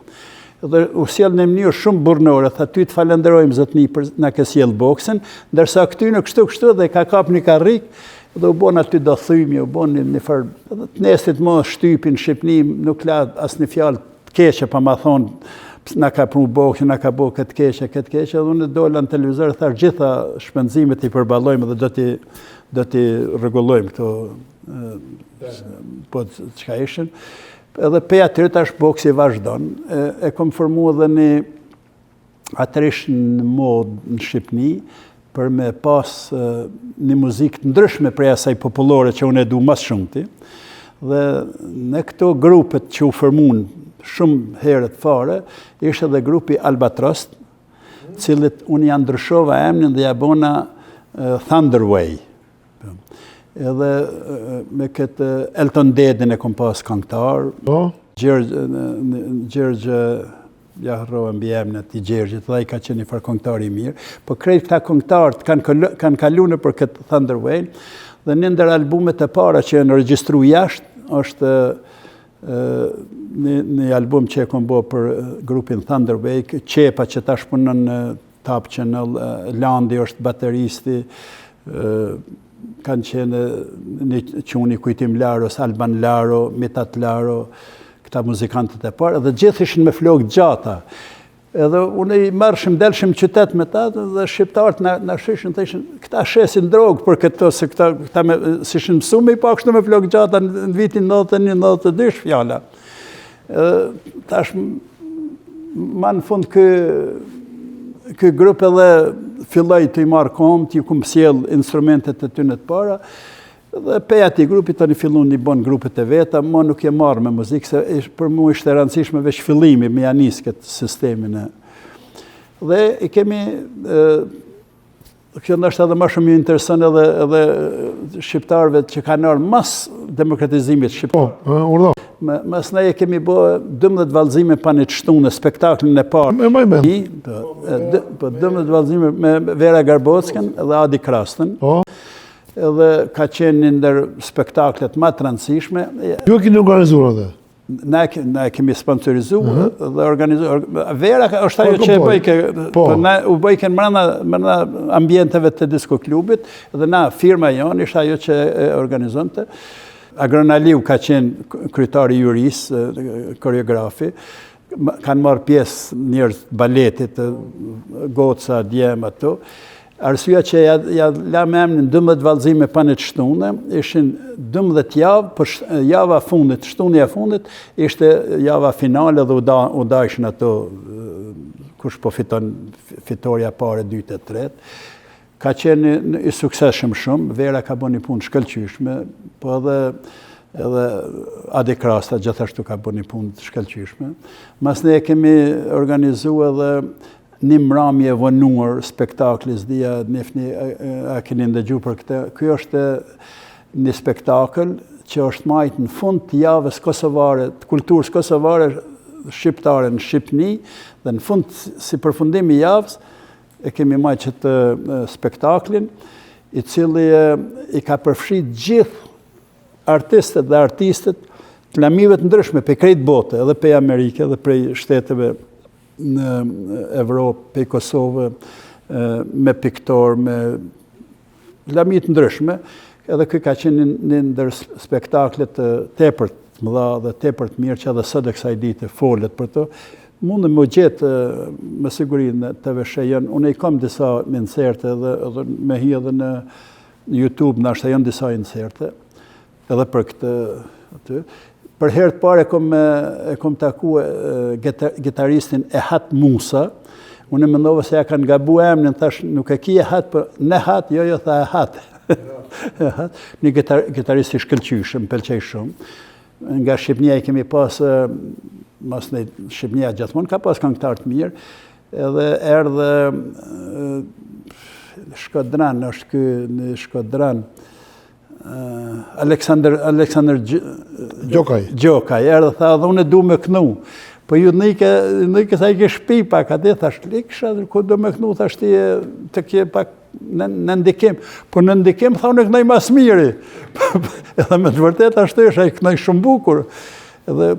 [SPEAKER 3] dhe u sjell në mënyrë shumë burrnore, tha ty të falenderojmë zotni për na ke sjell boksin, ndërsa këtyne kështu kështu dhe ka kap një karrik, Dhe u bon aty do thymje, u bon një, një farë, edhe të nesrit më shtypi në Shqipni, nuk la asnjë fjalë të keqe pa ma thonë, na ka pru boksin, na ka bo këtë keqe, këtë keqe, edhe unë dola në televizor, thash gjitha shpenzimet i përballojmë dhe do t'i do t'i rregullojmë këto po çka ishin. Edhe pej aty tash boksi vazhdon. E, e kom formu edhe një Atëherë ish në modë në Shqipni për me pas një muzikë të ndryshme prej asaj popullore që unë e du ma së shumti. Dhe në këto grupet që u formun shumë herët fare, ishte edhe grupi Albatros, cilit unë ja ndryshova emnin dhe ja bona Thunderway. Edhe me këtë Elton Dedin e kom pas këngëtar.
[SPEAKER 2] Po.
[SPEAKER 3] Gjergj, Gjergj, ja harrova mbiemrin e atij Gjergjit, dhe ai ka qenë një farë këngëtar i mirë. Po krejt këta këngëtarët kanë, kanë kalu nëpër këtë Thunderway, dhe një ndër albumet e para që janë regjistru jashtë, është një, një album që e kom bo për grupin Thunderway, Qepa që tash punon në Top Channel, Landi është bateristi, kanë qenë një çuni Kujtim Laros, Alban Laro, Mitat Laro, këta muzikantët e parë, dhe gjithë ishin me flokë gjata. Edhe unë i marrshim, delshim qytet me ta, dhe shqiptarët na, na shishin, të ishin, këta shesin drogë për këto, se këta, këta me, s'ishin mësu me i pa kështu me flokë gjata në, në vitin 91, 92, fjala. Edhe tash ma në fund ky ky grup edhe filloi të i marrë kom, t'i kum sjell instrumentet e tyne të para, dhe pej atij grupi tani fillun i bon grupet e veta, mo nuk je marrë me muzikë, se ish, për mu ishte e rëndësishme veç fillimi me ja nis këtë sistemin e. Dhe i kemi e, Kjo ndoshta edhe më shumë ju intereson edhe edhe shqiptarëve që kanë ardhur mas demokratizimit
[SPEAKER 2] shqiptar. Po, urdhëro.
[SPEAKER 3] Mas ne e kemi bë 12 vallëzime pa një shtunë spektaklin e parë.
[SPEAKER 2] Me më mend.
[SPEAKER 3] Po, po 12 vallëzime me Vera Garbockën dhe Adi Krastën.
[SPEAKER 2] Po.
[SPEAKER 3] Edhe ka qenë një ndër spektaklet më të rëndësishme.
[SPEAKER 2] Ju e keni organizuar atë?
[SPEAKER 3] Na na e kemi sponsorizu uh mhm. -huh. dhe organizu. Vera është ajo po, që e po, bëjke, po. po na u bëjke mrena, mrena ambienteve të disko klubit dhe na firma jonë ishte ajo që e organizonte. Agron Aliu ka qenë kryetari i jurisë, koreografi, kanë marrë pjesë njerëz të baletit, goca, djem ato. Arsyeja që ja, ja lamë emrin 12 vallëzime pa një të shtune, ishin 12 javë, por java fundit, shtunja e fundit, ishte java finale dhe u, da, u dajshin ato kush po fiton fitorja e parë, e dytë, e tretë. Ka qenë i suksesshëm shumë, Vera ka bërë një punë shkëlqyeshme, po edhe edhe Adi Krasta gjithashtu ka bërë një punë të shkëlqyeshme. Mas ne e kemi organizu edhe një mramje e vonuar spektakli, s'di a njifni, a keni ndëgju për këtë. Ky është një spektakël që është majtë në fund të javës kosovare, të kulturës kosovare shqiptare në Shqipni, dhe në fund, si përfundim i javës, e kemi majtë qëtë spektaklin, i cili i ka përfshi gjithë artistët dhe artistet të lamive të ndryshme, prej krejt bote, edhe prej Amerike, edhe prej shteteve në Evropë, prej Kosove, me piktor, me lami të ndryshme, edhe ky ka qenë një ndër spektaklet tepër të mëdha dhe tepër të mirë që edhe sot e kësaj dite folet për të. Mundë me gjetë me siguri në TVSH janë, unë i kam disa inserte edhe, edhe me hi edhe në YouTube, nashta janë disa inserte, edhe për këtë aty. Për herë të parë e kom, e kom taku gitaristin Ehat Musa, unë e mendova se ja kanë gabu emrin, thash nuk e ki Ehat, po Nehat, jo, jo, tha Ehat. Ehat, një gitar, gitarist i shkëlqyshëm, më pëlqej shumë. Nga Shqipnia i kemi pas, mas në Shqipnia gjithmonë ka pas këngëtar të mirë, edhe erdhe Shkodran, është ky në Shkodran, Aleksandër Aleksandër
[SPEAKER 2] Gjokaj.
[SPEAKER 3] Gjokaj, erdhe tha edhe unë du me knu. Po ju nike, nike sa i ke shpi pak aty, thash liksha, ku do me knu, thash ti të ke pak në, në ndikim. Po në ndikim, tha unë knoj ma s'miri. edhe me të vërtet ashtu është, ai knoi shumë bukur. Edhe,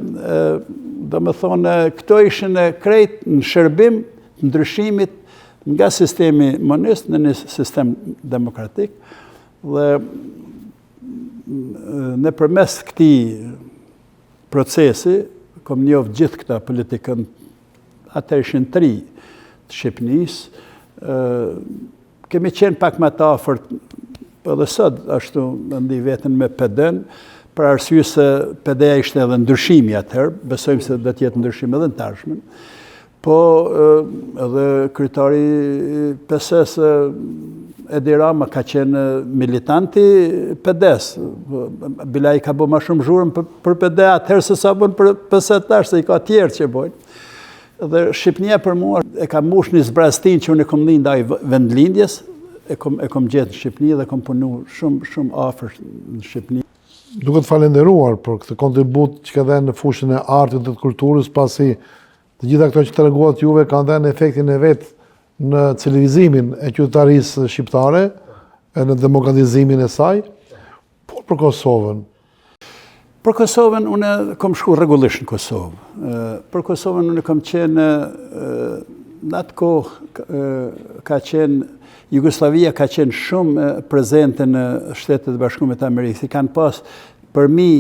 [SPEAKER 3] domethonë, këto ishin krejt në shërbim të ndryshimit nga sistemi monist në një sistem demokratik. Dhe nëpërmes këtij procesi, kom njoftë gjithë këta politikanë, ata ishin të ri të Shqipnisë, kemi qenë pak më të afërt, po edhe sot, ashtu e ndi veten me PD-n, për arsye se PD-ja ishte edhe ndryshimi atëherë, besojmë se do të jetë ndryshim edhe në të ardhmen. Po, edhe kryetari i PS-së, Edi Rama, ka qenë militant i PD-së. Bile ai ka bo ma shumë zhurmë për PD atëherë se sa bën për PS tash, se i ka tjerë që bojnë. Dhe Shqipnia për mua e ka mush një zbraztin që unë e kom ndi ndaj vendlindjes, e kom, e kom gjetë në Shqipni dhe kom punu shumë, shumë afër në Shqipni.
[SPEAKER 2] Duke të falenderuar për këtë kontribut që ke dhënë në fushën e artit dhe të kulturës, pasi të gjitha këto që treguat juve kanë dhënë efektin e vet në civilizimin e qytetarisë shqiptare, e në demokratizimin e saj, por për Kosovën.
[SPEAKER 3] Për Kosovën, unë kom shku rregullisht në Kosovë. Për Kosovën, unë kom qenë në atë kohë ka qenë Jugosllavia ka qenë shumë prezente në Shtetet e Bashkume të Amerikës. I kanë pas përmi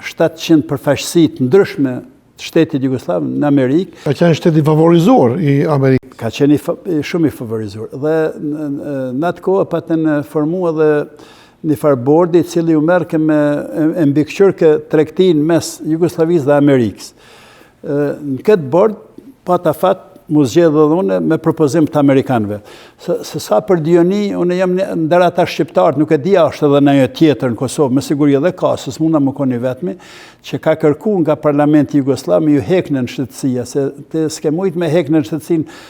[SPEAKER 3] 700 përfaqësi të ndryshme të shtetit Jugosllav në Amerikë.
[SPEAKER 2] Ka qenë shteti i favorizuar i
[SPEAKER 3] Amerikës. Ka qenë shumë i favorizuar. Dhe në atë kohë patën formu edhe një farë bordi i cili u merrke me e mbikëqyrke tregtinë mes Jugosllavisë dhe Amerikës. Në këtë bord pata fat m'u zgjedh edhe unë me propozim të amerikanëve. Se, se sa për dijeni, unë jam ndër ata shqiptarët, nuk e di a është edhe ndonjë tjetër në Kosovë, me siguri edhe ka, se s'munda me kon i vetmi, që ka kërku nga parlamenti jugosllav me ju hek nënshtetësia, se ti s'ke mujt me hek nënshtetësinë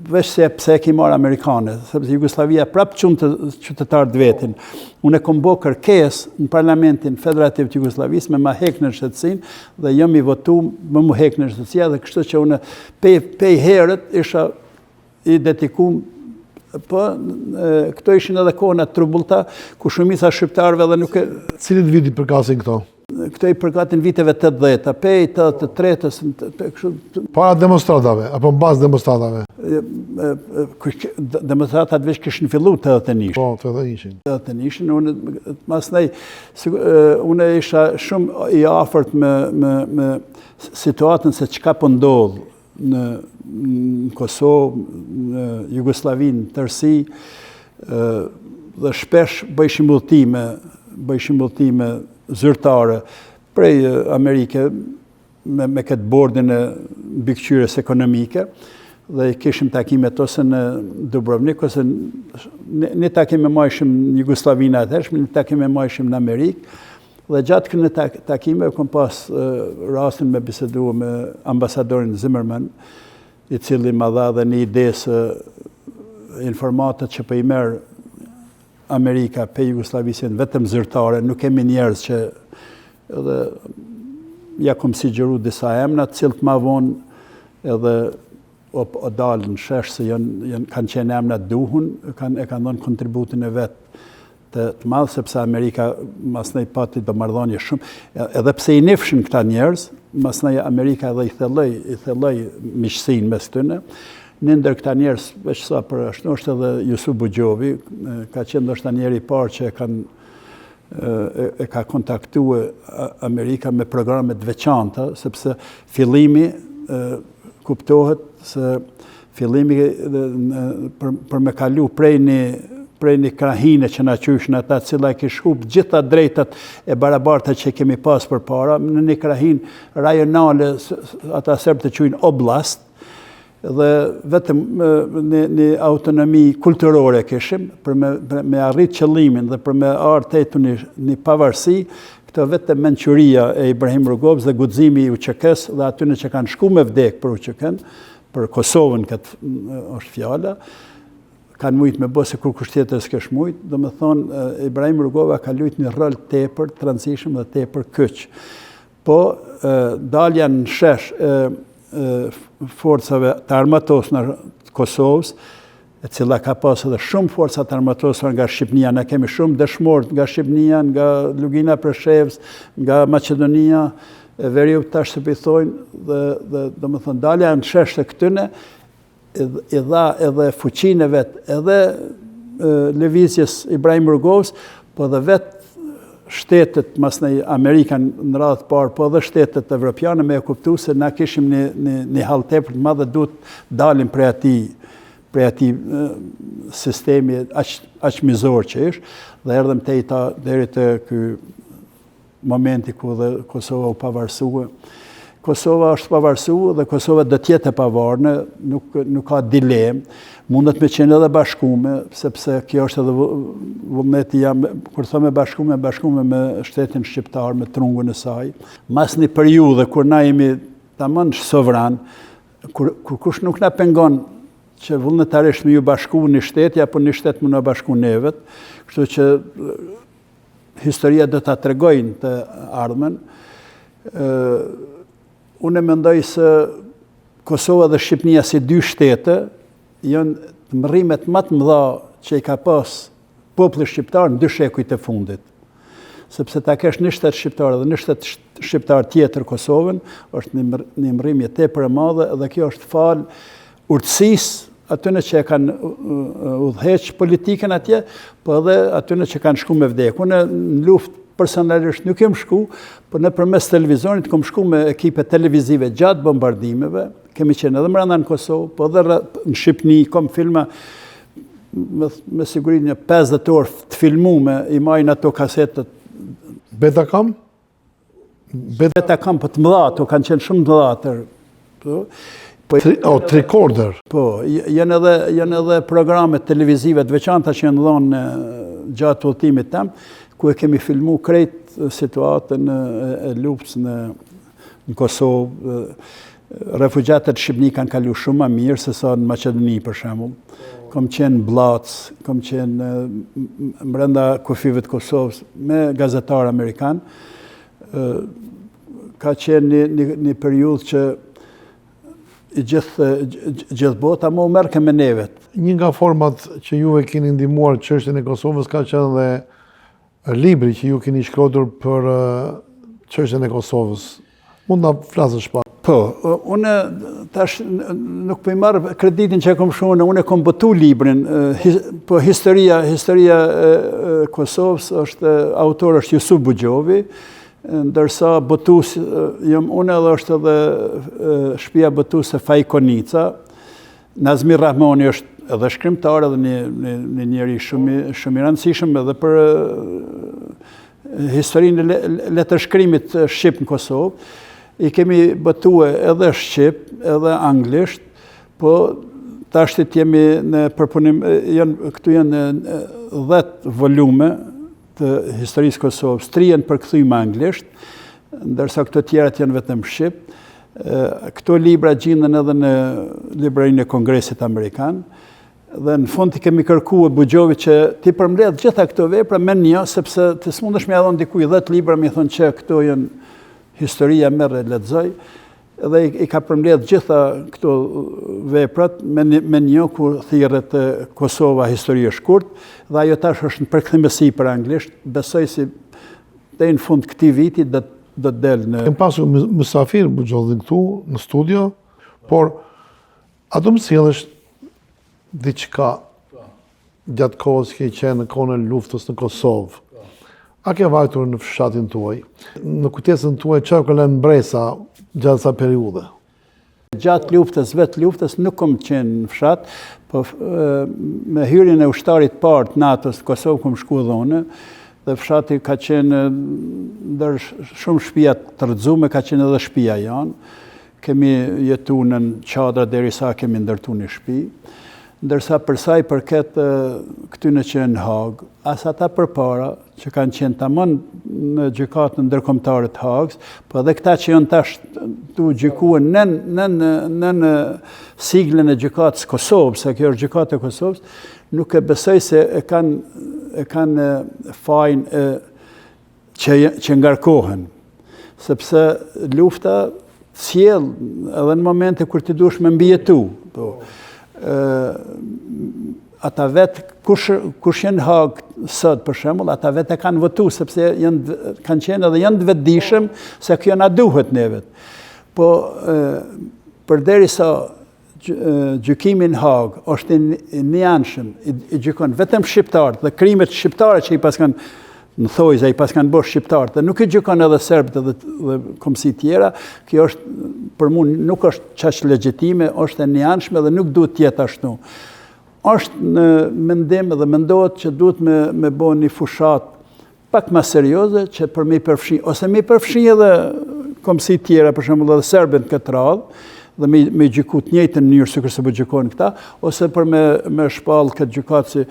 [SPEAKER 3] veç se pse e ki marrë amerikane, sepse Jugosllavia prapë qunte qytetar të vetin. Unë e kom bo kërkesë në parlamentin federativ të Jugosllavisë me ma hek nënshtetësinë dhe jam i votu me m'u hek nënshtetësia dhe kështu që unë pej, pej herët isha i dedikum po këto ishin edhe kohëna të turbullta ku shumica shqiptarëve edhe nuk
[SPEAKER 2] e Cilit vit i përkasin këto?
[SPEAKER 3] Këto i përkasin viteve 80-ta, pej 83-ës,
[SPEAKER 2] kështu Para demonstratave apo mbas demonstratave?
[SPEAKER 3] Demonstratat veç kishin fillu 81.
[SPEAKER 2] Po, 81-shin.
[SPEAKER 3] 81-shin, unë masnej unë isha shumë i afërt me me me situatën se çka po ndodh në Kosovë, në Jugosllavi në tërësi, dhe shpesh bëjshim udhëtime, bëjshim udhëtime zyrtare prej Amerike me, me këtë bordin e mbikëqyrjes ekonomike dhe i kishim takimet ose në Dubrovnik ose në, një takim e majshim në Jugosllavinë atëhershme, një takim e majshim në Amerikë Dhe gjatë këtyre takimeve kom pas rastin me bisedu me ambasadorin Zimmerman, i cili ma dha dhe një ide se informatat që po i merr Amerika pej Jugosllavisë janë vetëm zyrtare, nuk kemi njerëz që edhe ja kom sugjeru disa emna, të cilët ma vonë edhe o, o dalë në shesh se janë, janë, kanë qenë emna të duhun, kanë, e kanë dhënë kontributin e vet të, të madh, sepse Amerika masnej pati do marrëdhënie shumë, edhe pse i nifshin këta njerëz, masnej Amerika edhe i thelloi, i thelloi miqësinë mes tyne. Një ndër këta njerëz, veç sa për ashtu, është edhe Jusuf Buxhovi, ka qenë ndoshta njeri i parë që e kanë e, e ka kontaktue Amerika me programe të veçanta, sepse fillimi e, kuptohet se fillimi për, për me kalu prej një prej një krahine që na qyshin ata, cila e kish hup gjitha drejtat e barabarta që kemi pas përpara, në një krahinë rajonale, ata serbët e qujnë oblast, dhe vetëm një, një autonomi kulturore kishim, për me, për me arrit qëllimin dhe për me arrit një, një pavarësi, këto vetëm mençuria e Ibrahim Rugovës dhe guximi i UÇK-së dhe atyne që kanë shku me vdek për UÇK-në, për Kosovën këtë është fjala, kanë mujtë me bo se kurkush tjetër s'kish mujtë, domethonë, Ibrahim Rugova ka lujtë një rol tepër të rëndësishëm dhe tepër kyç. Po, dalja në shesh e forcave të armatosura të Kosovës, e cila ka pas edhe shumë forca të armatosura nga Shqipnia, na kemi shumë dëshmorë nga Shqipnia, nga Lugina e Preshevës, nga Maqedonia e Veriut tash si po i thojnë, dhe, dhe domethonë, dalja në shesh e këtyne, i dha edhe fuqinë e vet, edhe lëvizjes Ibrahim Rugovës, po edhe vetë shtetet, masnej Amerika në radhë të parë, po edhe shtetet evropiane me e kuptu se na kishim një, një, një hall tepër të madh dhe duhet dalim prej atij prej atij sistemi aq aq mizor që ish dhe erdhëm te ta deri te ky momenti ku dhe Kosova u pavarësua. Kosova është pavarësu dhe Kosova do të jetë e pavarne, nuk, nuk ka dilemë, mundet me qenë edhe bashkume, sepse kjo është edhe vullneti jem, kur thom e bashkume, bashkume me shtetin shqiptar, me trungun e saj. Mas një periudhe, kur na jemi tamam sovran, kur, kurkush nuk na pengon. që vullnetarisht me ju bashku një shteti, apo një shtet me na bashku nevet, kështu që historia do ta tregojë në të ardhmen. Unë mendoj se Kosova dhe Shqipnia si dy shtete janë të mërrimet më të mëdha që i ka pas populli shqiptar në dy shekujt e fundit. Sepse ta kesh një shtet shqiptar dhe një shtet shqiptar tjetër Kosovën, është një, një mërrimje tepër e madhe dhe kjo është falë urtësisë atyne që e kanë udhëheq politikën atje, po edhe atyne që kanë shku me vdekë. Unë në luftë personalisht nuk jam shku, po nëpërmes televizionit kom shku me ekipe televizive gjatë bombardimeve, kemi qenë edhe mrenda në Kosovë, po edhe në Shqipni, kom filma me, me siguri një 50 orë të filmume, i majnë ato kasetet.
[SPEAKER 2] Betacam?
[SPEAKER 3] Betacam, po të mëdha, ato kanë qenë shumë të mëdha atër.
[SPEAKER 2] Po, po, Tri, o, tricorder.
[SPEAKER 3] Po, janë edhe, janë edhe programe televizive të veçanta që janë dhonë gjatë udhëtimit tem, ku e kemi filmu krejt situatën e, e luftës në, në Kosovë, refugjatët në Shqipni kanë kalu shumë ma mirë se sa në Maqedoni, për shembull. Kom qenë në Bllacë, kom qenë mrenda kufijve të Kosovës me gazetarë amerikan. Ka qenë një, një, një periudhë që i gjithë, gjithë bota më u merrke me nevet.
[SPEAKER 2] Një nga format që ju e keni ndihmuar çështjen e Kosovës ka qenë dhe Libri që ju keni shkruar për çështjen e Kosovës. Mund na flasësh
[SPEAKER 3] pak? Po, unë tash nuk po i marr kreditin që e kom shkru unë, unë e kom botu librin, po historia, historia e Kosovës është, autor është Jusuf Buxhovi, ndërsa botus jam unë edhe është edhe shpia botuese Faik Konica, Nazmi Rrahmani është edhe shkrimtar edhe një, një, një njeri shumë, shumë i rëndësishëm edhe për historinë e letërshkrimit shqip në Kosovë. I kemi botue edhe shqip, edhe anglisht, po tashti jemi në përpunim, janë, këtu janë 10 volume të historisë Kosovës, tri janë përkthyme anglisht, ndërsa këto tjerat janë vetëm shqip. Këto libra gjinden edhe në librarinë e Kongresit Amerikan, dhe në fund i kemi kërkue Buxhovit që t'i përmbledh gjitha këto vepra me një, sepse ti s'mundesh me ia dhonë dikuj 10 libra, me i thonë që këto janë historia merre lexoj, Dhe i ka përmbledh gjitha këto veprat me një, me një ku thirret Kosova histori e shkurt dhe ajo tash është në përkthim e sipër anglisht, besoj si deri në fund këtij viti do do të del
[SPEAKER 2] në Kem pasur mysafir Buxhovin këtu në studio, por a do më sjellësh diçka gjatë kohës që ke qenë në kohën e luftës në Kosovë, a ke vajtur në fshatin tuaj? Në kujtesën tuaj, çfarë ka lënë mbresa gjatë asaj periudhe?
[SPEAKER 3] Gjatë luftës, vetë luftës, nuk kom qenë në fshat, po me hyrjen e ushtarit parë të NATO-s në Kosovë kom shku edhe unë, dhe fshati ka qenë ndër shumë shpia të rrëzume, ka qenë edhe shpia jonë. Kemi jetu nën çadra derisa kemi ndërtu një shpi. Ndërsa për sa i përket këtyne që janë në Hagë, as ata përpara që kanë qenë tamon në gjykatën ndërkombëtare të Hagës, po edhe këta që janë tash tu gjykue nën nën nën siglën e gjykatës Kosovës, se kjo është gjykatë e Kosovës, nuk e besoj se e kanë e kanë fajin e që, që ngarkohen, sepse lufta sjell edhe në momente kur ti duhesh me mbijetu. Po, ë ata vetë, kush, kush janë në Hagë sot, për shembull, ata vetë e kanë votu, sepse janë, kanë qenë edhe janë të vetëdijshëm se kjo na duhet nevet. Po, përderisa gjykimi në Hagë është i njëanshëm, i gjykon vetëm shqiptarët dhe krimet shqiptare që i paskan në thojza i paskan bo shqiptarët dhe nuk i gjykon edhe serbët edhe dhe kombësi tjera, kjo është për mu nuk është qaq legjitime, është e njëanshme dhe nuk duhet të jetë ashtu. Është në mendim dhe mendohet që duhet me, me bo një fushatë pak ma serioze që për me i përfshi, ose me i përfshi edhe kombësi tjera, për shembull edhe serbët në këtë radhë, dhe me, me gjyku të njëjtën mënyrë sikurse po gjykojnë këta, ose për me, me shpall këtë gjykatë si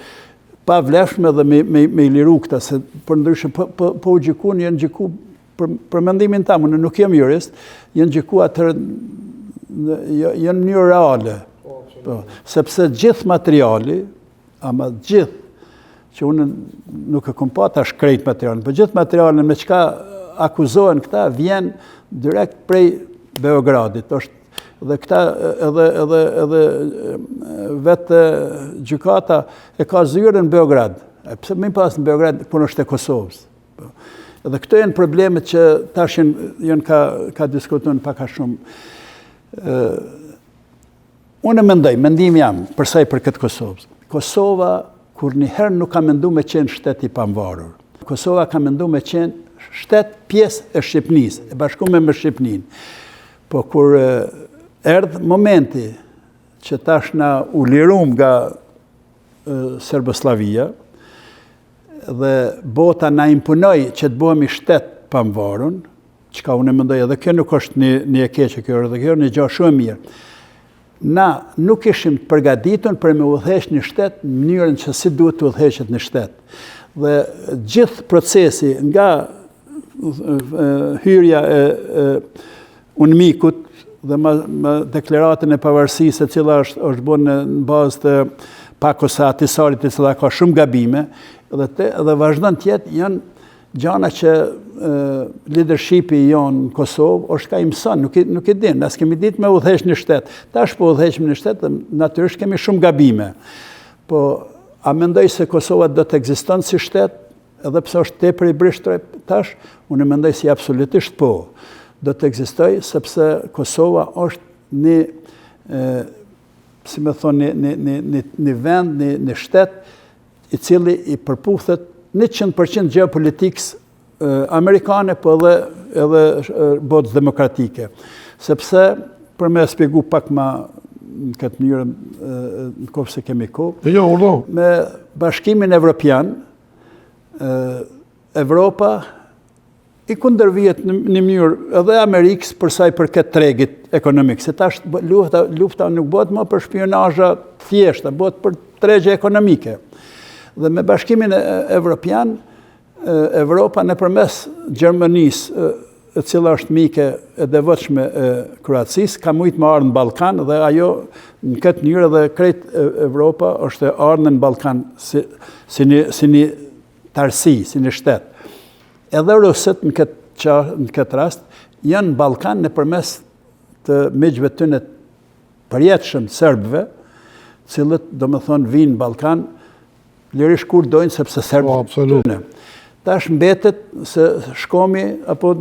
[SPEAKER 3] pavlefshme dhe me, me, me i liru këta, se përndryshe po, po, po u gjykun, janë gjyku për, për mendimin tem, unë nuk jam jurist, janë gjyku atëherë jo, jo në mënyrë reale. Po, sepse gjithë materiali, ama gjithë, që unë nuk e kom pa tash krejt materialin, po gjithë materialin me çka akuzohen këta, vjen direkt prej Beogradit. është dhe këta edhe, edhe, edhe vetë gjykata e ka zyrën në Beograd. E pse me pas në Beograd, kur është e Kosovës? Po. Edhe këto janë problemet që tash janë ka, ka diskutun pak a shumë. Unë mendoj, mendimi jem, për sa i përket Kosovës. Kosova, kurrnjëherë nuk ka mendu me qenë shtet i pamvarur. Kosova ka mendu me qenë shtet pjesë e Shqipnisë, e bashkume me Shqipninë. Po kur erdh momenti që tash na u lirum nga Serbosllavia, dhe bota na imponoi që të bëhemi shtet pamvarun, çka unë mendoj edhe kjo nuk është një, një e keqe kjo edhe kjo një gjë shumë e mirë. Na nuk ishim të përgatitun për me udhëheq një shtet në mënyrën që si duhet të udhëheqet një shtet. Dhe gjithë procesi nga hyrja e, e UNMIK-ut dhe me, me deklaratën e pavarësisë e cila është, është bërë në, në bazë të pakos së Ahtisarit e cila ka shumë gabime dhe, te, dhe vazhdon të jetë janë gjana që e, leadershipi jonë në Kosovë është ka i mëson, nuk i, nuk i din, na s'kemi ditë me udhëheq një shtet. Tash po udhëheqim një shtet dhe natyrisht kemi shumë gabime. Po, a mendoj se Kosova do të ekziston si shtet? Edhe pse është tepër i brishtë tash, unë mendoj si absolutisht po. Do të ekzistojë sepse Kosova është një e, si me thonë, një, një, një, një, një vend, një, një shtet, i cili i përputhet 100% gjeopolitikës amerikane, po edhe, edhe botës demokratike. Sepse, për me spjegu pak ma në këtë mënyrë, në qoftë se kemi kohë,
[SPEAKER 2] jo, urdhno.
[SPEAKER 3] me bashkimin evropian, Evropa i kundërvihet në një mënyrë edhe Amerikës për sa i përket tregut ekonomik, se tash lufta, lufta nuk bëhet më për shpionazha të thjeshta, bëhet për tregje ekonomike. Dhe me bashkimin evropian, Evropa nëpërmes Gjermanisë, e cila është mike e devotshme e Kroacisë, ka mujtë me ardhë në Ballkan dhe ajo në këtë mënyrë edhe krejt Evropa është e ardhë në Ballkan si, si, një, si një tarësi, si një shtet. Edhe rusët në këtë, qa, në këtë rast janë në Ballkan nëpërmes të miqve tyne të përjetshëm serbëve, cilët, domethonë, vinë në Ballkan Lirisht kur dojnë, sepse serbët...
[SPEAKER 2] Po, absolut.
[SPEAKER 3] Tash mbetet se shkomi, apo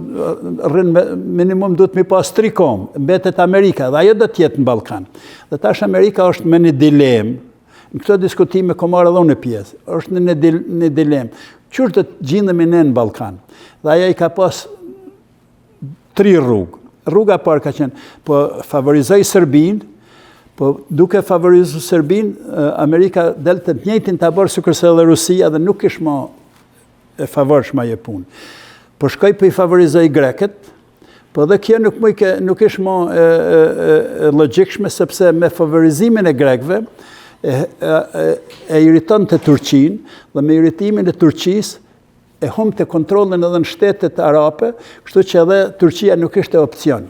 [SPEAKER 3] rrin me, minimum duhet mi pas tri kom, mbetet Amerika, dhe ajo do të jetë në Ballkan. Dhe tash Amerika është me një dilemë, në këto diskutime kom marrë edhe unë pjesë, është në një, dil, një dilemë. Qysh do të gjindemi ne në Ballkan? Dhe ajo i ka pas tri rrugë. Rruga e parë ka qenë, po favorizoj Serbinë, po duke favorizu Serbinë, Amerika del te të njëjtin tabor sikurse edhe Rusia dhe nuk ish ma e favorshme ajo punë. Po shkoj po i favorizoj grekët, po dhe kjo nuk mujke, nuk ish ma e, e, e, e logjikshme sepse me favorizimin e grekëve e, e, e, e irritonte Turqinë dhe me irritimin e Turqisë e humbte kontrollin edhe në shtetet arabe, kështu që edhe Turqia nuk ishte opcion.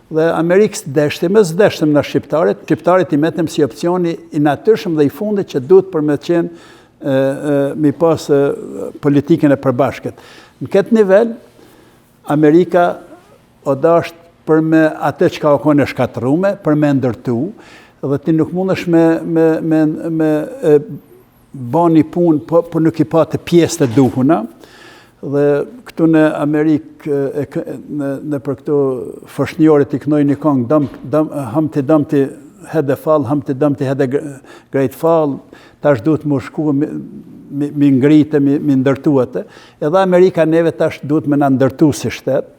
[SPEAKER 3] Dhe Amerikës deshtim e s'deshtëm na shqiptarët, shqiptarët i metëm si opcioni i natyrshëm dhe i fundit që duhet për me qenë e, e, mi pas e, politikën e përbashkët. Në këtë nivel, Amerika o dasht për me atë çka o konë e shkatërrume, për me ndërtu, dhe ti nuk mundesh me, me, me, me e, ba një punë, po, po nuk i pate pjesët e duhuna, dhe këtu në Amerikë, e, në, nëpër këto foshnjoret i knojnë një kongë, dam, dam, Humpty Dumpty had a fall, Humpty Dumpty had a great fall, tash duhet me shku mi, mi, mi ngritë, mi, mi ndërtu atë. Edhe Amerika neve tash duhet me na ndërtu si shtet,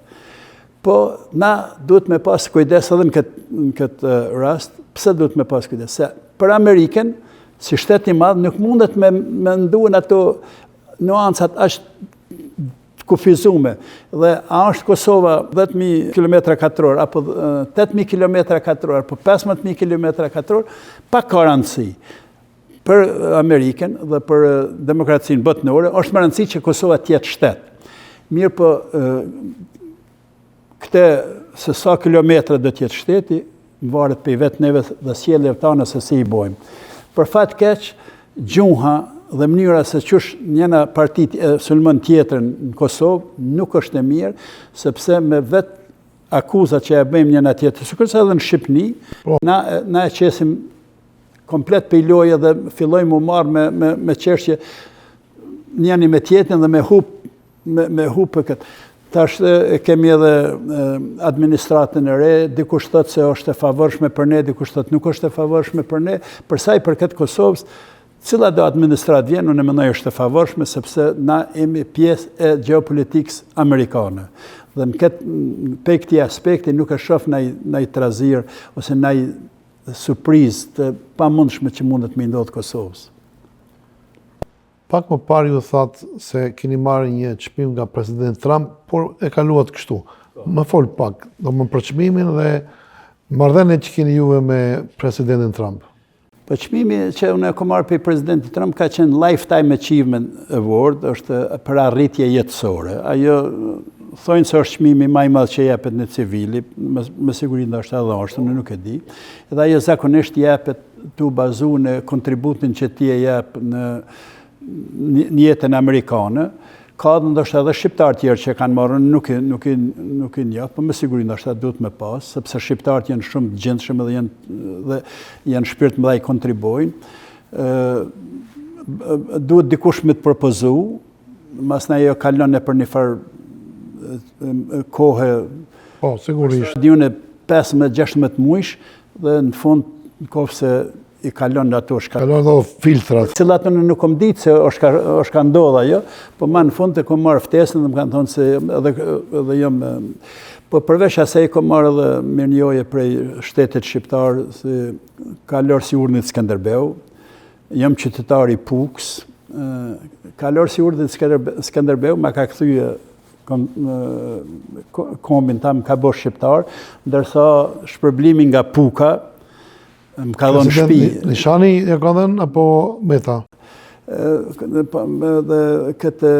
[SPEAKER 3] Po, na duhet me pas kujdes edhe në këtë, në këtë rast. Pse duhet me pas kujdes? Se për Amerikën, si shtet i madh, nuk mundet me, me mendu në ato nuancat aq të kufizume. Dhe a është Kosova 10.000 km katror, apo 8.000 km katror, apo 15.000 km katror, pak ka rëndësi. Për Amerikën dhe për demokracinë botnore, është me rëndësi që Kosova të jetë shtet. Mirëpo, këtë se sa kilometra do të jetë shteti, Varet prej vetë neve dhe sjelljeve tona se si i bojmë. Për fat keq, gjuha dhe mënyra se qysh njëna parti e sulmon tjetrën në Kosovë nuk është e mirë, sepse me vetë akuzat që e bëjmë njëna tjetrën, sikurse edhe në Shqipni, po. na, na e qesim komplet prej loje dhe fillojmë u marrë me, me, me çështje njëni me tjetrin dhe me hup me, me hup për këtë. Tash e kemi edhe administratën e re, dikush thotë se është e favorshme për ne, dikush thotë nuk është e favorshme për ne. Për sa i përket Kosovës, cila do administratë vjen, unë mendoj është e favorshme, sepse na jemi pjesë e gjeopolitikës amerikane. Dhe në këtë, prej këtij aspekti nuk e shof naj, naj trazirë, ose naj surprizë të pamundshme që mundet me i ndodhë Kosovës.
[SPEAKER 2] Pak më parë ju thatë se keni marrë një çmim nga presidenti Trump, por e kaluat kështu. Më fol pak, domethënë për çmimin dhe marrëdhëniet që keni juve me presidentin Trump.
[SPEAKER 3] Po çmimi që unë e kam marrë prej presidentit Trump ka qenë Lifetime Achievement Award, është për arritje jetësore. Ajo thonë se është çmimi më i madh që jepet një civili, me, me siguri ndoshta edhe është, unë nuk e di. Edhe ajo zakonisht jepet tu bazu në kontributin që ti e jep në në jetën amerikane, ka dhe ndoshta edhe shqiptarë tjerë që kanë marrë, nuk i, nuk i, nuk i njoh, po me siguri ndoshta duhet me pas, sepse shqiptarët janë shumë të gjendshëm edhe janë, dhe janë shpirtmëdhaj kontribuojnë. Duhet dikush me të propozu, masnej ajo kalon nëpër një farë kohe.
[SPEAKER 2] Po, sigurisht.
[SPEAKER 3] Di unë 15-16 mujsh dhe në fund në qoftë se i kalon në ato shka.
[SPEAKER 2] Kalon ato filtrat.
[SPEAKER 3] Cilat unë nuk kom ditë se është ka, është ka ndodhë ajo, po ma në fund e kom marrë ftesën dhe më kanë thonë se edhe, edhe jam... Po përveç asaj kom marrë edhe mirënjohje prej shtetit shqiptar, si kalorës i urdhnit Skënderbeu, Jam qytetar i Pukës. Kalorës i urdhnit Skënderbeu ma ka kthye kombin tam, më ka bo shqiptar, ndërsa shpërblimi nga Puka më ka dhënë
[SPEAKER 2] shtëpi. Nishani ja ka dhënë apo Meta?
[SPEAKER 3] Po, dhe këtë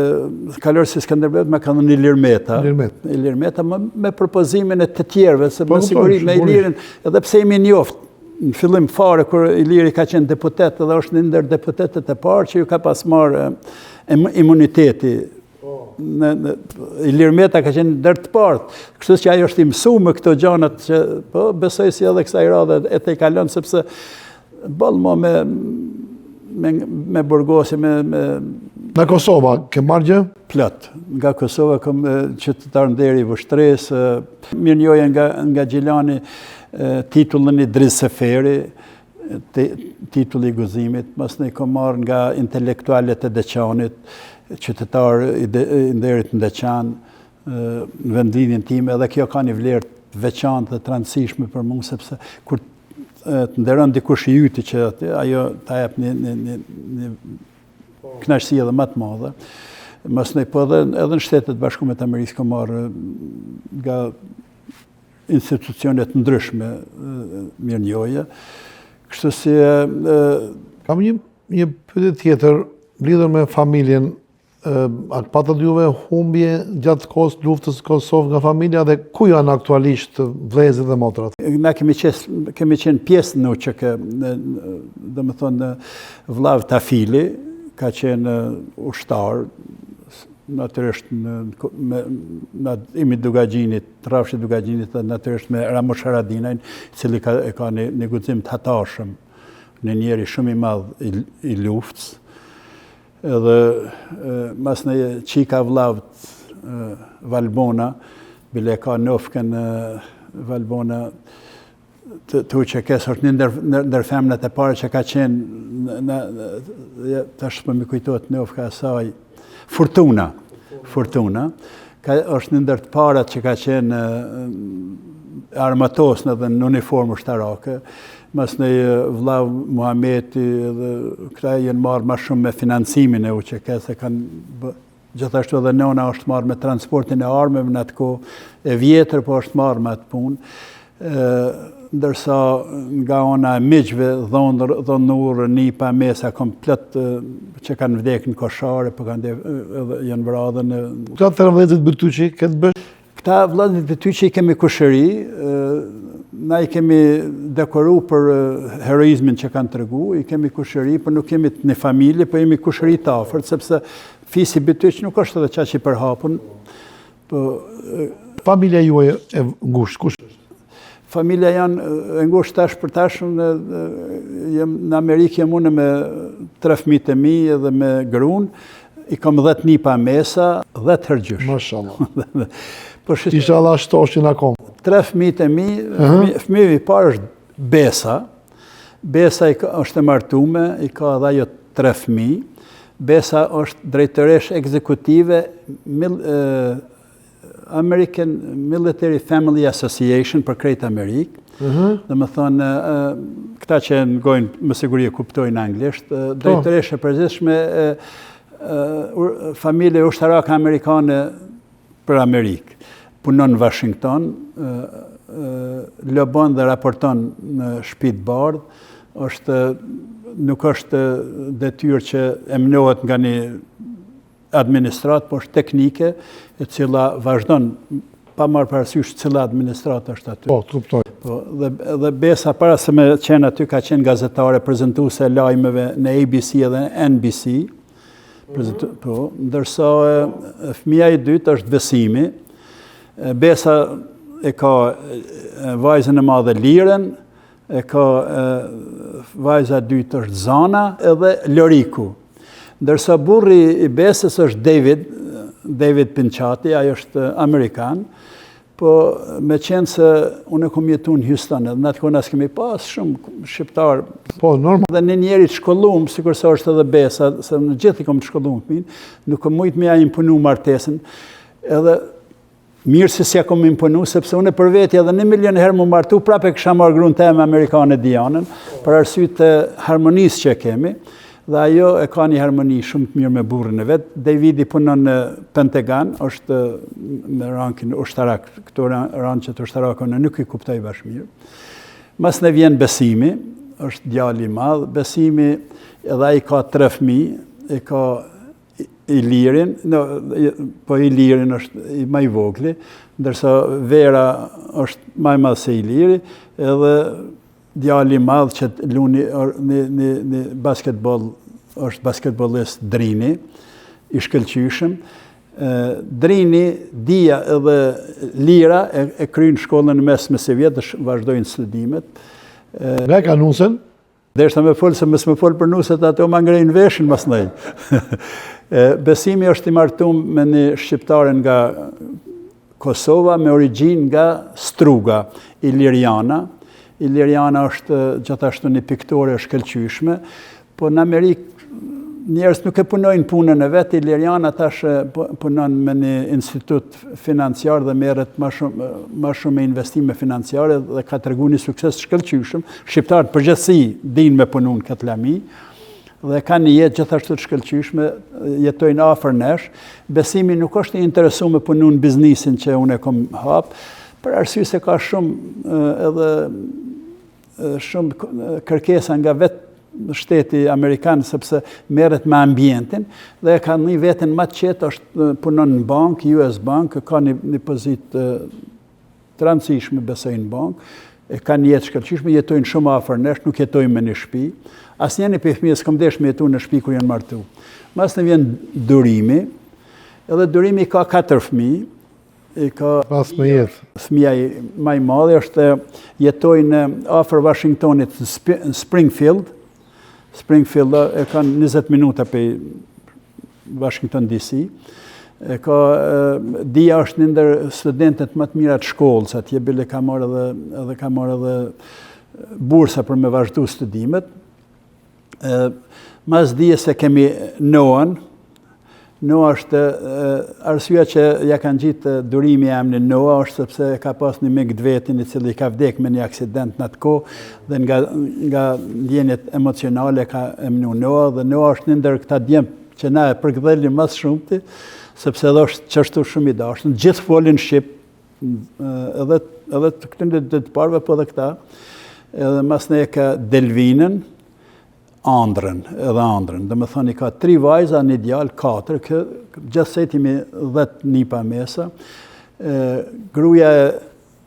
[SPEAKER 3] kalorës i Skënderbeut ma ka dhënë Ilir Meta.
[SPEAKER 2] Ilir Meta.
[SPEAKER 3] Ilir Meta me, me propozimin e të tjerëve, se po, me po, siguri me Ilirin, edhe pse jemi njoft, Në fillim fare, kur Iliri ka qenë deputet edhe është një ndër deputetët e parë që ju ka pas marrë imuniteti. Po. Në, në, Ilir Meta ka qenë ndër të parët. Kështu që ai është i mësu me këto gjanat që, po, besoj si edhe kësaj radhe e tejkalon, sepse boll mo me, me, me burgosje, me, me...
[SPEAKER 2] Nga Kosova, ke marrë gjë?
[SPEAKER 3] Plot. Nga Kosova kam qytetar nderi i Vushtrrisë, mirënjohje nga, nga Gjilani, titullin Idriz Seferi, titulli i guximit, masnej kom marrë nga intelektualët e Deçanit, qytetar i nderit në Deçan, në vendlindjen time, edhe kjo ka një vlerë të veçantë dhe të rëndësishme për mua, sepse kur të nderon dikush i yti që aty, ajo ta jep një, një, një, një kënaqësi edhe më të madhe. Masnej po edhe, edhe në Shtetet e Bashkume të Amerikës kom marrë nga institucione të ndryshme mirënjohje. Kështu si...
[SPEAKER 2] Kam një, një pyetje tjetër lidhur me familjen. A patët juve humbje gjatë kohës luftës në Kosovë nga familja dhe ku janë aktualisht vëllezërit dhe
[SPEAKER 3] motrat? Na kemi, qes, kemi qenë pjesë në UÇK, domethënë vllau Tafili, ka qenë ushtar, natyrisht në, me, në imi Dukagjinit, të rrafshit Dukagjinit dhe natyrisht me Ramush Haradinajn, i cili ka, e ka një, një guxim të hatashëm, një njeri shumë i madh i, i luftës, edhe masnej çika vllavt Valbona, bile ka nofkën Valbona të, të UÇK-së është një ndër, ndër femnat e parë që ka qenë në, në tash po m'i kujtohet nofka e saj Furtuna Furtuna ka, është një ndër të parat që ka qenë armatosën edhe në uniformë ushtarake masnej vllau Muhameti edhe këta janë marrë ma shumë me financimin e UÇK-së kanë Gjithashtu edhe nona është marrë me transportin e armëve në atë kohë e vjetër, po është marrë me atë punë. Ndërsa nga ona e miqve, dhondër, dhonurë, nipa, mesa, komplet që kanë vdekë në Koshare, po kanë edhe janë vra edhe në...
[SPEAKER 2] Këta të vëllezërit Bytyqi, këtë bësh?
[SPEAKER 3] Këta vëllezërit Bytyqi i kemi kushëri, Na i kemi dekoru për heroizmin që kanë tregu, i kemi kushëri, por nuk jemi të një familje, po jemi kushëri të afërt, sepse fisi Bytyq nuk është edhe qaq i përhapun.
[SPEAKER 2] Po, Familja juaj e ngushtë, kush është?
[SPEAKER 3] Familja jonë e ngushtë tash për tash, në, jem, në Amerikë jem unë me tre fëmijët e mi edhe me grun, i kam 10 nipa mesa, 10 herë
[SPEAKER 2] gjysh. Mashallah. po shi, Inshallah shtoshin akoma.
[SPEAKER 3] Tre fëmijët e mi, uh -huh. fëmiju i parë është Besa. Besa i ka, është e martume, i ka edhe ajo tre fëmijë. Besa është drejtoreshë ekzekutive mil, e, American Military Family Association për krejt Amerikë. Uh mhm. -huh. Domethonë, këta që ngojnë me siguri e kuptojnë anglisht, po. drejtoreshë e përgjithshme e, familje ushtarake amerikane për Amerikë. Punon në Washington, lobon dhe raporton në Shpi të Bardhë, është, nuk është detyrë që emnohet nga një administratë, po është teknike, e cila vazhdon pa marrë parasysh cila administratë është aty.
[SPEAKER 2] Po, të kuptoj.
[SPEAKER 3] Po, dhe, dhe Besa para se me qenë aty ka qenë gazetare, prezentuese e lajmeve në ABC edhe NBC. Prezentu, po, ndërsa fëmija i dytë është Besimi. Besa e ka vajzën e madhe Lirën, e ka vajza e dytë është Zana edhe Loriku. Ndërsa burri i Besës është David, David Pinçati, ai është amerikan, po me qenë se unë e kom jetu në Houston, edhe në atë kohë s'kemi pas shumë shqiptar.
[SPEAKER 2] Po, normal.
[SPEAKER 3] Dhe një njeri të shkollum, sikurse është edhe Besa, se në gjithë i kom të shkollum fëmijën, nuk kom mujtë me ja imponu martesën, edhe Mirë se s'ja kom imponu, sepse unë për veti edhe një milion herë m'u martu, prapë e kisha marrë grun teme amerikane Dianën, për arsye të harmonisë që kemi, dhe ajo e ka një harmoni shumë të mirë me burrin e vet. Davidi punon në Pentagon, është me rankin ushtarak, këto ranqet ushtarake unë nuk i kuptoj bash mirë. Masnej vjen Besimi, është djali i madh, Besimi edhe ai ka tre fëmijë, e ka Ilirin, no, po Ilirin është i ma i vogli, ndërsa Vera është ma e madh se Iliri, edhe djali i madh që lun një, një, një basketbol, është basketbolist Drini, i shkëlqyshëm. Drini, Dia edhe Lira e, e krynë shkollën e mesme sivjet dhe vazhdojnë studimet.
[SPEAKER 2] Nga e ka nusen?
[SPEAKER 3] Deshta me folë, se mos me folë për nuset, ato ma ngrejnë veshin masnej. Besimi është i martum me një shqiptare nga Kosova, me origjinë nga Struga, Iliriana. Iliriana është gjithashtu një piktore e shkëlqyshme, po në Amerikë njerëz nuk e punojnë punën e vet, Iliriana tash po, punon me një institut financiar dhe merret ma shumë, ma shumë me investime financiare dhe ka tregu një sukses të shkëlqyshëm. Shqiptarët përgjithësi dinë me punu në këtë lami dhe kanë një jetë gjithashtu të shkëlqyshme, jetojnë afër nesh. Besimi nuk është i interesu me punu në biznisin që unë e kom hap, për arsye se ka shumë edhe shumë kërkesa nga vetë shteti amerikan sepse merret me ambientin dhe e ka një veten më të qetë është punon në bankë, US Bank, ka një, një pozitë të rëndësishme besoj në bankë, e ka një jetë shkëlqyshme, jetojnë shumë afër nesh, nuk jetojnë me një shtëpi. Asnjëri prej fëmijës s'kom desh me jetu në shtëpi kur janë martu. Masnej vjen Durimi, edhe Durimi ka katër fëmijë,
[SPEAKER 2] I ka pas me jetë.
[SPEAKER 3] Fëmija ma i madhi është jetojnë afër Washingtonit në Springfield. Springfield e kanë 20 minuta prej Washington DC. E ka Dia është një ndër studentet më të mira të shkollës atje bile ka marrë edhe edhe ka marrë edhe bursa për me vazhdu studimet. Mas Dijes e kemi Noan, Noa është arsyeja që ja kanë ngjitë Durimi emnin Noa është sepse ka pas një mik të vetin i cili ka vdek me një aksident në atë kohë dhe nga nga ndjenjat emocionale ka emnu Noa dhe Noa është një ndër këta djem që na e përkëdhelim më së shumti sepse edhe është qashtu shumë i dashur. Gjithë folin shqip edhe edhe të këtyre të të parëve po edhe këta. Edhe masnej e ka Delvinën, Andrën, edhe Andrën. Domethënë, i ka tri vajza, një djalë, katër, kë, gjithsej jemi dhetë nipa mesa. E, gruja e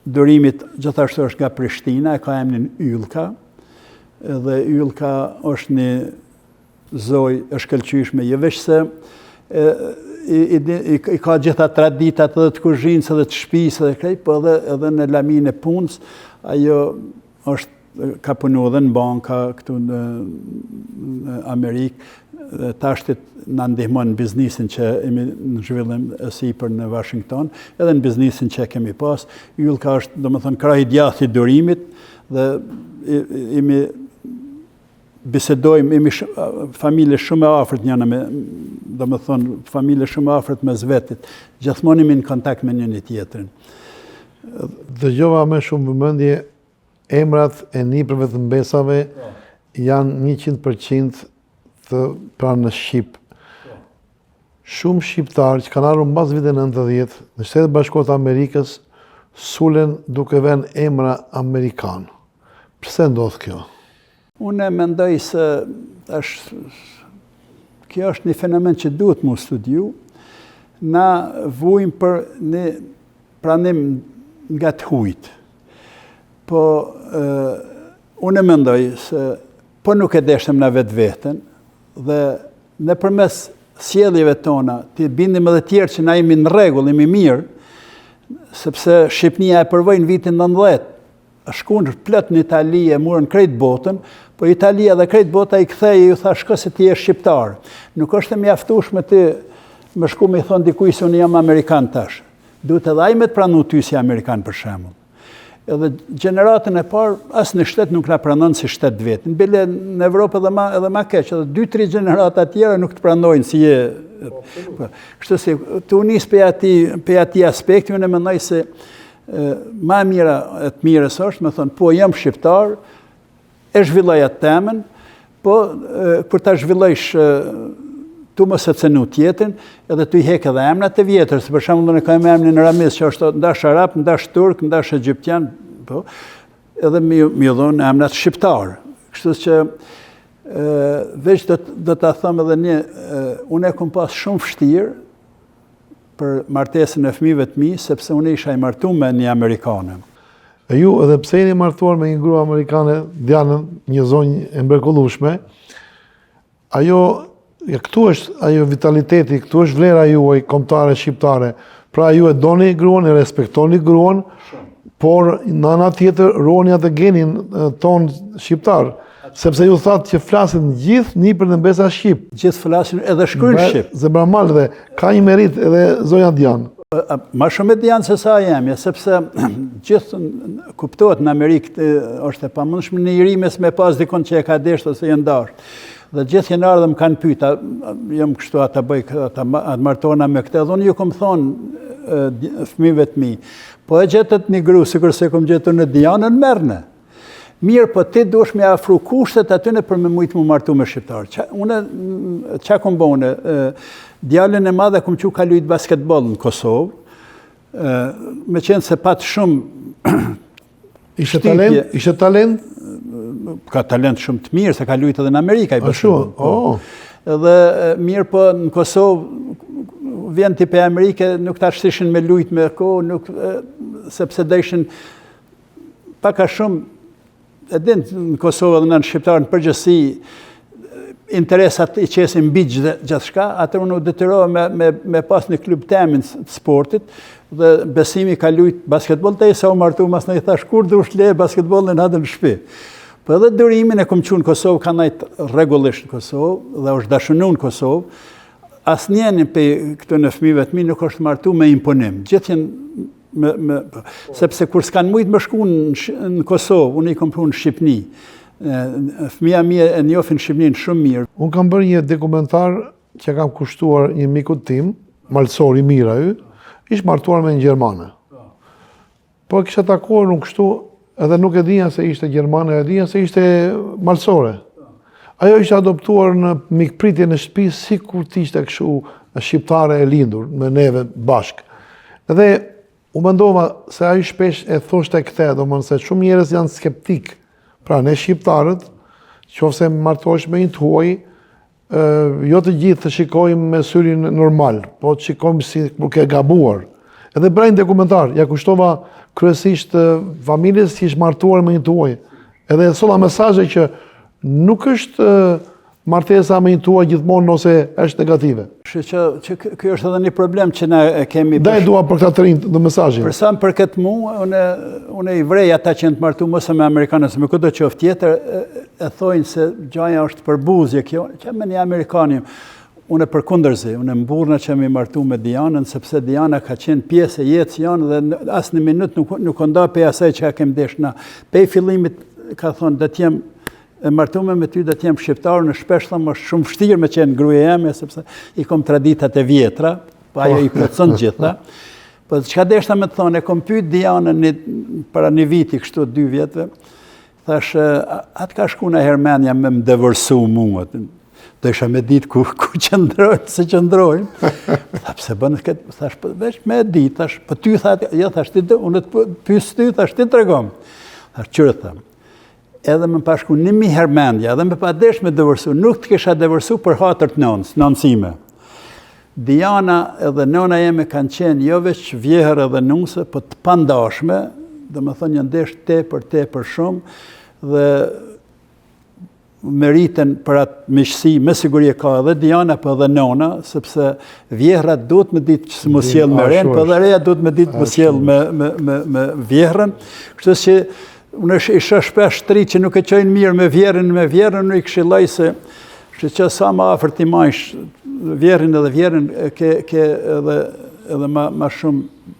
[SPEAKER 3] Durimit gjithashtu është nga Prishtina, e ka emnin Yllka, edhe Yllka është një zonjë e shkëlqyshme, jo veç se e, i, i, i, i ka gjitha traditat edhe të kuzhinës edhe të shpisë edhe krejt, po edhe, edhe në laminë e punës, ajo është ka punu edhe në banka këtu në, në Amerikë, dhe tashti na ndihmon në biznisin që jemi në zhvillim e sipër në Washington, edhe në biznisin që kemi pas. Yllka është, domethënë, krahi i djathtë i Durimit dhe jemi bisedojmë, jemi familje shumë e afërt njëna me, domethënë, familje shumë e afërt mes vetit. Gjithmonë jemi në kontakt me njëni-tjetrin.
[SPEAKER 2] Dëgjova me shumë vëmendje emrat e nipërve të mbesave po. janë 100% të pra në shqip. Po. Shumë shqiptarë që kanë ardhur mbas viteve 90 në Shtetet e Bashkuara të Amerikës sulen duke vënë emra amerikanë. Pse ndodh kjo?
[SPEAKER 3] Unë mendoj se është kjo është një fenomen që duhet m'u studiu. Na vujmë për një pranim nga të hujt. Po, unë mendoj se po nuk e deshtëm na vetveten dhe nëpërmes sjelljeve tona, t'i bindim edhe tjerë që na jemi në rregull, jemi mirë, sepse Shqipnia e provoi në vitin 90, Shkun plot në Itali e murën krejt botën, po Italia dhe krejt bota i kthej e ju tha shko se ti je shqiptar. Nuk është e mjaftueshme ti me shku me i thonë dikuj se unë jam amerikan tash. Duhet edhe ai me të pranu ty si amerikan për shembull. Edhe gjeneratën e parë asnjë shtet nuk na pranon si shtet të vetin. Bile në Evropë edhe ma edhe ma keq, edhe dy tri gjenerata tjera nuk të pranojnë si je. Po, po. Kështu si tu nis prej atij prej atij aspekti unë mendoj se Ma e mira e të mirës është, me thonë, po jam shqiptar, e zhvilloj atë temën, po kur ta zhvillojsh tu mos e cenu tjetrin, edhe tu i hek edhe emrat e vjetër, se për shembull unë kam emrin Ramiz, që është ndash arab, ndash turk, ndash egjiptian, po, edhe me ju dhonë emrat shqiptar. Kështu që veç do, do ta them edhe një, unë e kom pas shumë vështirë, për martesën e fëmijëve të mi, sepse unë isha i martu me një amerikane.
[SPEAKER 2] E ju, edhe pse jeni martuar me një grua amerikane, Dianën, një zonjë e mrekullueshme, ajo, ja këtu është ajo vitaliteti, këtu është vlera juaj kombëtare shqiptare. Pra ju e doni gruan, e respektoni gruan, por në ana tjetër ruani atë genin tonë shqiptar. Sepse ju thatë që flasin gjithë nipër dhe mbesa
[SPEAKER 3] shqip. Gjithë flasin edhe shkruajnë shqip.
[SPEAKER 2] Zemramal dhe ka një meritë edhe zonja
[SPEAKER 3] Dianë. Ma shumë e Dianë se sa jemja, sepse gjithë kuptohet në Amerikë është e pamundshme një njeri mos me pas dikon që e ka dashtë ose janë dashtë. Dhe gjithë janë ardhë më kanë pyta, jam kështu a ta bëj, a ta martona me këtë, dhe unë ju kom thonë fëmijëve të mi, po e gjetët një gru, sikurse kom gjetur unë Dianën, merrne. Mirë, po ti duhesh me afru kushtet atyne për me mujtë mu martu me shqiptarë. Ça, une, ça kom bo une? Djalin e madh e kom çu ka lujtë basketbol në Kosovë, me qenë se pat shumë
[SPEAKER 2] Ishte talent? Ishte talent?
[SPEAKER 3] Ka talent shumë të mirë, se ka lujtë edhe në Amerikë.
[SPEAKER 2] A shumë? Po. Oh.
[SPEAKER 3] Edhe mirë, po në Kosovë, vjen ti prej Amerike, nuk ta shtishin me lujtë me kohë, nuk, sepse dojshin Pak a shumë, e din në Kosovë dhe në shqiptarë në përgjithësi, interesat i qesin mbi gjithçka, atëherë unë u detyrova me, me, me pas një klub temin të sportit, dhe Besimi ka lujt basketbol, derisa u martu, masnej i thash, kur dush le basketbolin hajde në shpi. Po edhe Durimin e kom çu në Kosovë, ka nejt rregullisht në Kosovë, dhe është dashunu në Kosovë, asnjëni prej këtyne fëmijëve të mi nuk është martu me imponim. Gjithë janë me, me, sepse kur s'kanë mujtë me shku në, në Kosovë, unë i kom pru në Shqipni. Fëmija mi e njofin Shqipninë shumë mirë.
[SPEAKER 2] Unë kam bërë një dokumentar që kam kushtuar një mikut tim, malsor i mirë ai, ish martuar me një gjermane. Po e kisha takuar unë kështu, edhe nuk e dinja se ishte gjermane, e dinja se ishte malsore. Ajo ishte adoptuar në mikpritje në shtëpi sikur të ishte kështu shqiptare e lindur me neve bashkë. Dhe u mendova se ai shpesh e thoshte këtë, domethënë se shumë njerëz janë skeptik. Pra ne shqiptarët, qoftë se martohesh me një të huaj, jo të gjithë të shikojmë me syrin normal, po të shikojmë sikur ke gabuar. Edhe bëra një dokumentar, ia kushtova kryesisht familjes që ishte martuar me një të huaj. Edhe solla mesazhe që nuk është martesa me një të huaj gjithmonë ose është negative.
[SPEAKER 3] Kështu që, që ky është edhe një problem që ne e kemi...
[SPEAKER 2] Dhe e dua për këta të rinjtë dhe mesazhin.
[SPEAKER 3] Për sa më përket mu, unë, unë i vrej ata që janë të martu ose me amerikanë, ose me këdo qoftë tjetër, e, e thojnë se gjaja është përbuzje kjo, që me një amerikanim. Unë përkundërzi, unë mburrna që jam i martu me Dianën, sepse Diana ka qenë pjesë e jetës jonë dhe as një minut nuk, nuk u nda pej asaj që kem dashtë na. Pej fillimit ka thonë, do t'jem e martume me ty do t'jem shqiptar, unë shpesh thom është shumë vështirë me qenë gruaja jeme, sepse i kom traditat e vjetra, po ajo i plotëson gjitha. Po çka deshta me të thonë, e kom pyet Dianën një, para një viti, kështu dy vjetëve, thash, a të ka shku najherë menja me më divorcu mua, do isha me ditë ku, ku qëndrojmë, si qëndrojmë. Tha, pse bën këtë, thash, po veç me ditë, thash, po ty, tha, jo, thash, ti, unë të pys ty, thash, ti tregom. Thash, qyre, tha, edhe me pas shku një mijë herë mendja, edhe me pas desh me divorcu, nuk të kisha divorcu për hatër të nënës, nënës ime. Diana edhe nëna jeme kanë qenë jo veç vjehër edhe nuse, po të pandashme, domethënë janë desh tepër, tepër shumë, dhe meritën për atë miqësi, me siguri e ka edhe Diana, po edhe nona, sepse vjehrrat duhet me ditë që m'u sjell me renë, po edhe reja duhet me ditë m'u sjell me, me, me, me vjehrrën. Kështu që unë i shoh shpesh të ri që nuk e çojnë mirë me vjehrrin, me vjehrrën, unë i këshilloj se që që sa më afër t'i majsh vjehrrin edhe vjehrrën, ke, ke edhe, edhe ma, ma shumë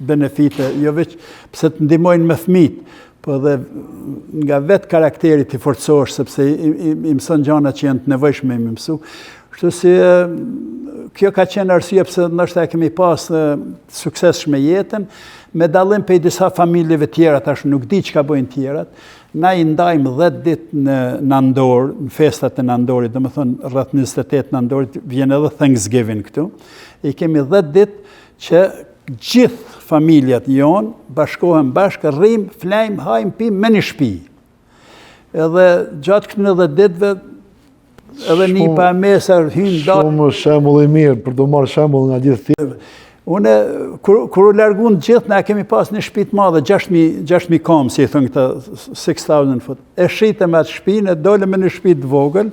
[SPEAKER 3] benefite, jo veç pse të ndihmojnë me fëmijët, Po edhe nga vetë karakteri ti forcohesh, sepse i, i, i mëson gjana që janë të nevojshme me mësu. Kështu si kjo ka qenë arsye pse ndoshta e kemi pas të suksesshme jetën, me dallim prej disa familjeve tjera, tash nuk di çka bëjnë tjerat, na i ndajmë 10 ditë në nandor, në festat e nandorit, domethënë rreth 28 nandorit, vjen edhe Thanksgiving këtu, i kemi 10 ditë që gjithë familjat jonë bashkohen bashkë, rrim, flejmë, hajmë, pimë me një shpi. Edhe gjatë këtyre 10 ditëve, edhe nipa e mesa hynë
[SPEAKER 2] da... Shumë shembull i mirë, për të marrë shembull nga gjithë
[SPEAKER 3] tjerë. Unë, kur, kur u largun gjithë, na kemi pas një shpi të madhe, 6.000 6.000 kam, si i thonë këta, 6.000 foot. E shitëm atë shpinë, e dolëm me një shpi të vogël,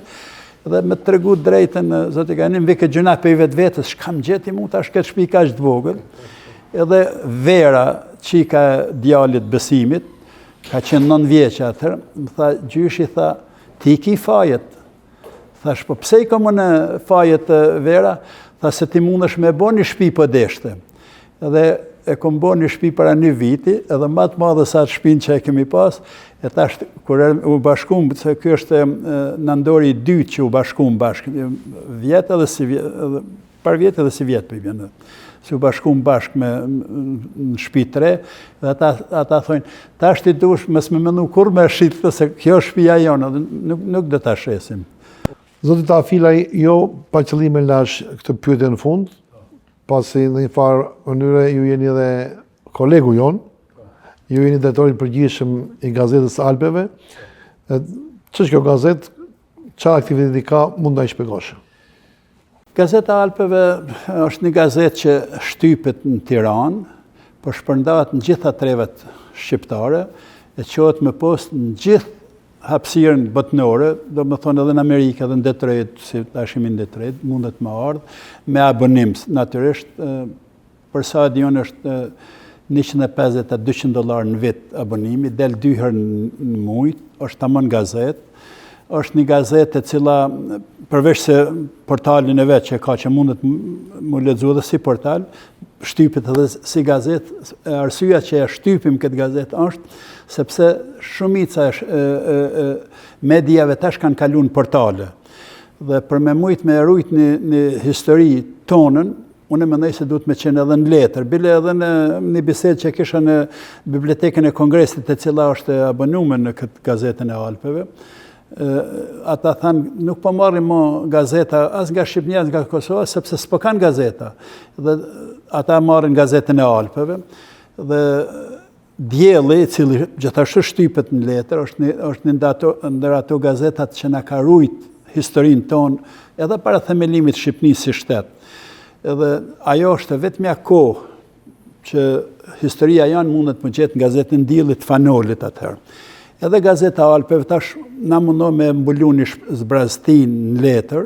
[SPEAKER 3] Dhe me të tregu drejtën, zoti Gani, më vike gjynah pej vetvetes, çka më gjeti mu tash këtë shpi kaq të vogël. Edhe Vera, çika e djalit Besimit, ka qenë nëntë vjeçe atëherë, më tha, gjyshi tha, ti ki fajet. Thash, po pse i kam unë fajet Vera? Tha se ti mundesh me bo një shpi po deshte. Edhe e kom bo një shpi para një viti, edhe ma të madhe se atë shpinë që e kemi pas, e tash, kur u bashkum, se ky është nandori i dytë që u bashkum bashkë, vjet edhe sivjet, edhe parvjet edhe sivjet po i bjen, se u bashkum bashkë me në shpi të re, dhe ata, ata thojnë, tash ti dush mos me mendu kurrë me shit, se kjo shpia jonë, dhe nuk, nuk do ta shesim.
[SPEAKER 2] Zoti Tafilaj, jo pa qëllim e lashë këtë pyetje në fund, Pasi në një farë mënyre ju jeni edhe kolegu jonë, ju jeni drejtori i përgjithshëm i gazetës Alpeve. Ç'është kjo gazetë? Çfarë aktiviteti ka? Mund ta shpjegosh?
[SPEAKER 3] Gazeta Alpeve është një gazetë që shtypet në Tiranë, po shpërndahet në gjitha trevat shqiptare, e çohet me postë në gjithë hapësirën botnore, domethonë edhe në Amerikë edhe në Detroit, si tash jemi në Detroit, mundet me ardhë, me abonim, natyrisht, për sa e di unë është 150 a 200 dolar në vit abonimi, del dy herë në muj, është tamon gazetë, është një gazetë e cila përveç se portalin e vet që ka që mundet m'u lexu edhe si portal, shtypet edhe si gazetë, arsyeja që e shtypim këtë gazetë është sepse shumica e, e, e mediave tash kanë kalu në portale. Dhe për me mujt me rujt një, një histori tonën, unë mendoj se duhet me qenë edhe në letër. Bile edhe në një bisedë që kisha në Bibliotekën e Kongresit, e cila është e abonume në këtë gazetën e Alpeve, ata thanë nuk po marrim më gazeta as nga Shqipnia as nga Kosova sepse s'po kanë gazeta. Dhe ata marrin gazetën e Alpeve dhe Dielli, i cili gjithashtu shtypet në letër, është një është një ato ndër ato gazetat që na ka rujt historinë tonë edhe para themelimit të Shqipnisë si shtet. Edhe ajo është e vetmja kohë. që historia jonë mundet me gjetë në gazetën Diellit Fan Nolit atëherë. Edhe gazeta Alpeve tash na mundohemi me mbulu një zbraztinë në letër,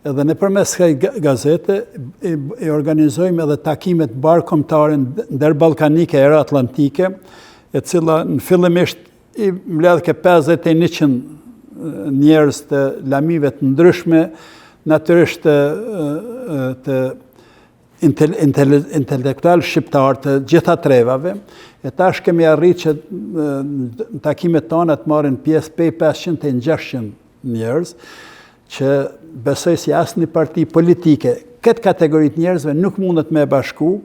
[SPEAKER 3] edhe nëpërmes kësaj gazete i, i organizojmë edhe takimet mbarëkombëtare ndërballkanike e euroatlantike, e cila në fillimisht i mbledhke 50 e 100 njerëz të lamive të ndryshme, natyrisht të, të intelektualë shqiptarë të gjitha trevave, e tash kemi arrit që në takimet tona të marrin pjesë pej 500 e 600 njerëz, që besoj si asnjë parti politike, këtë kategori të njerëzve nuk mundet me e bashku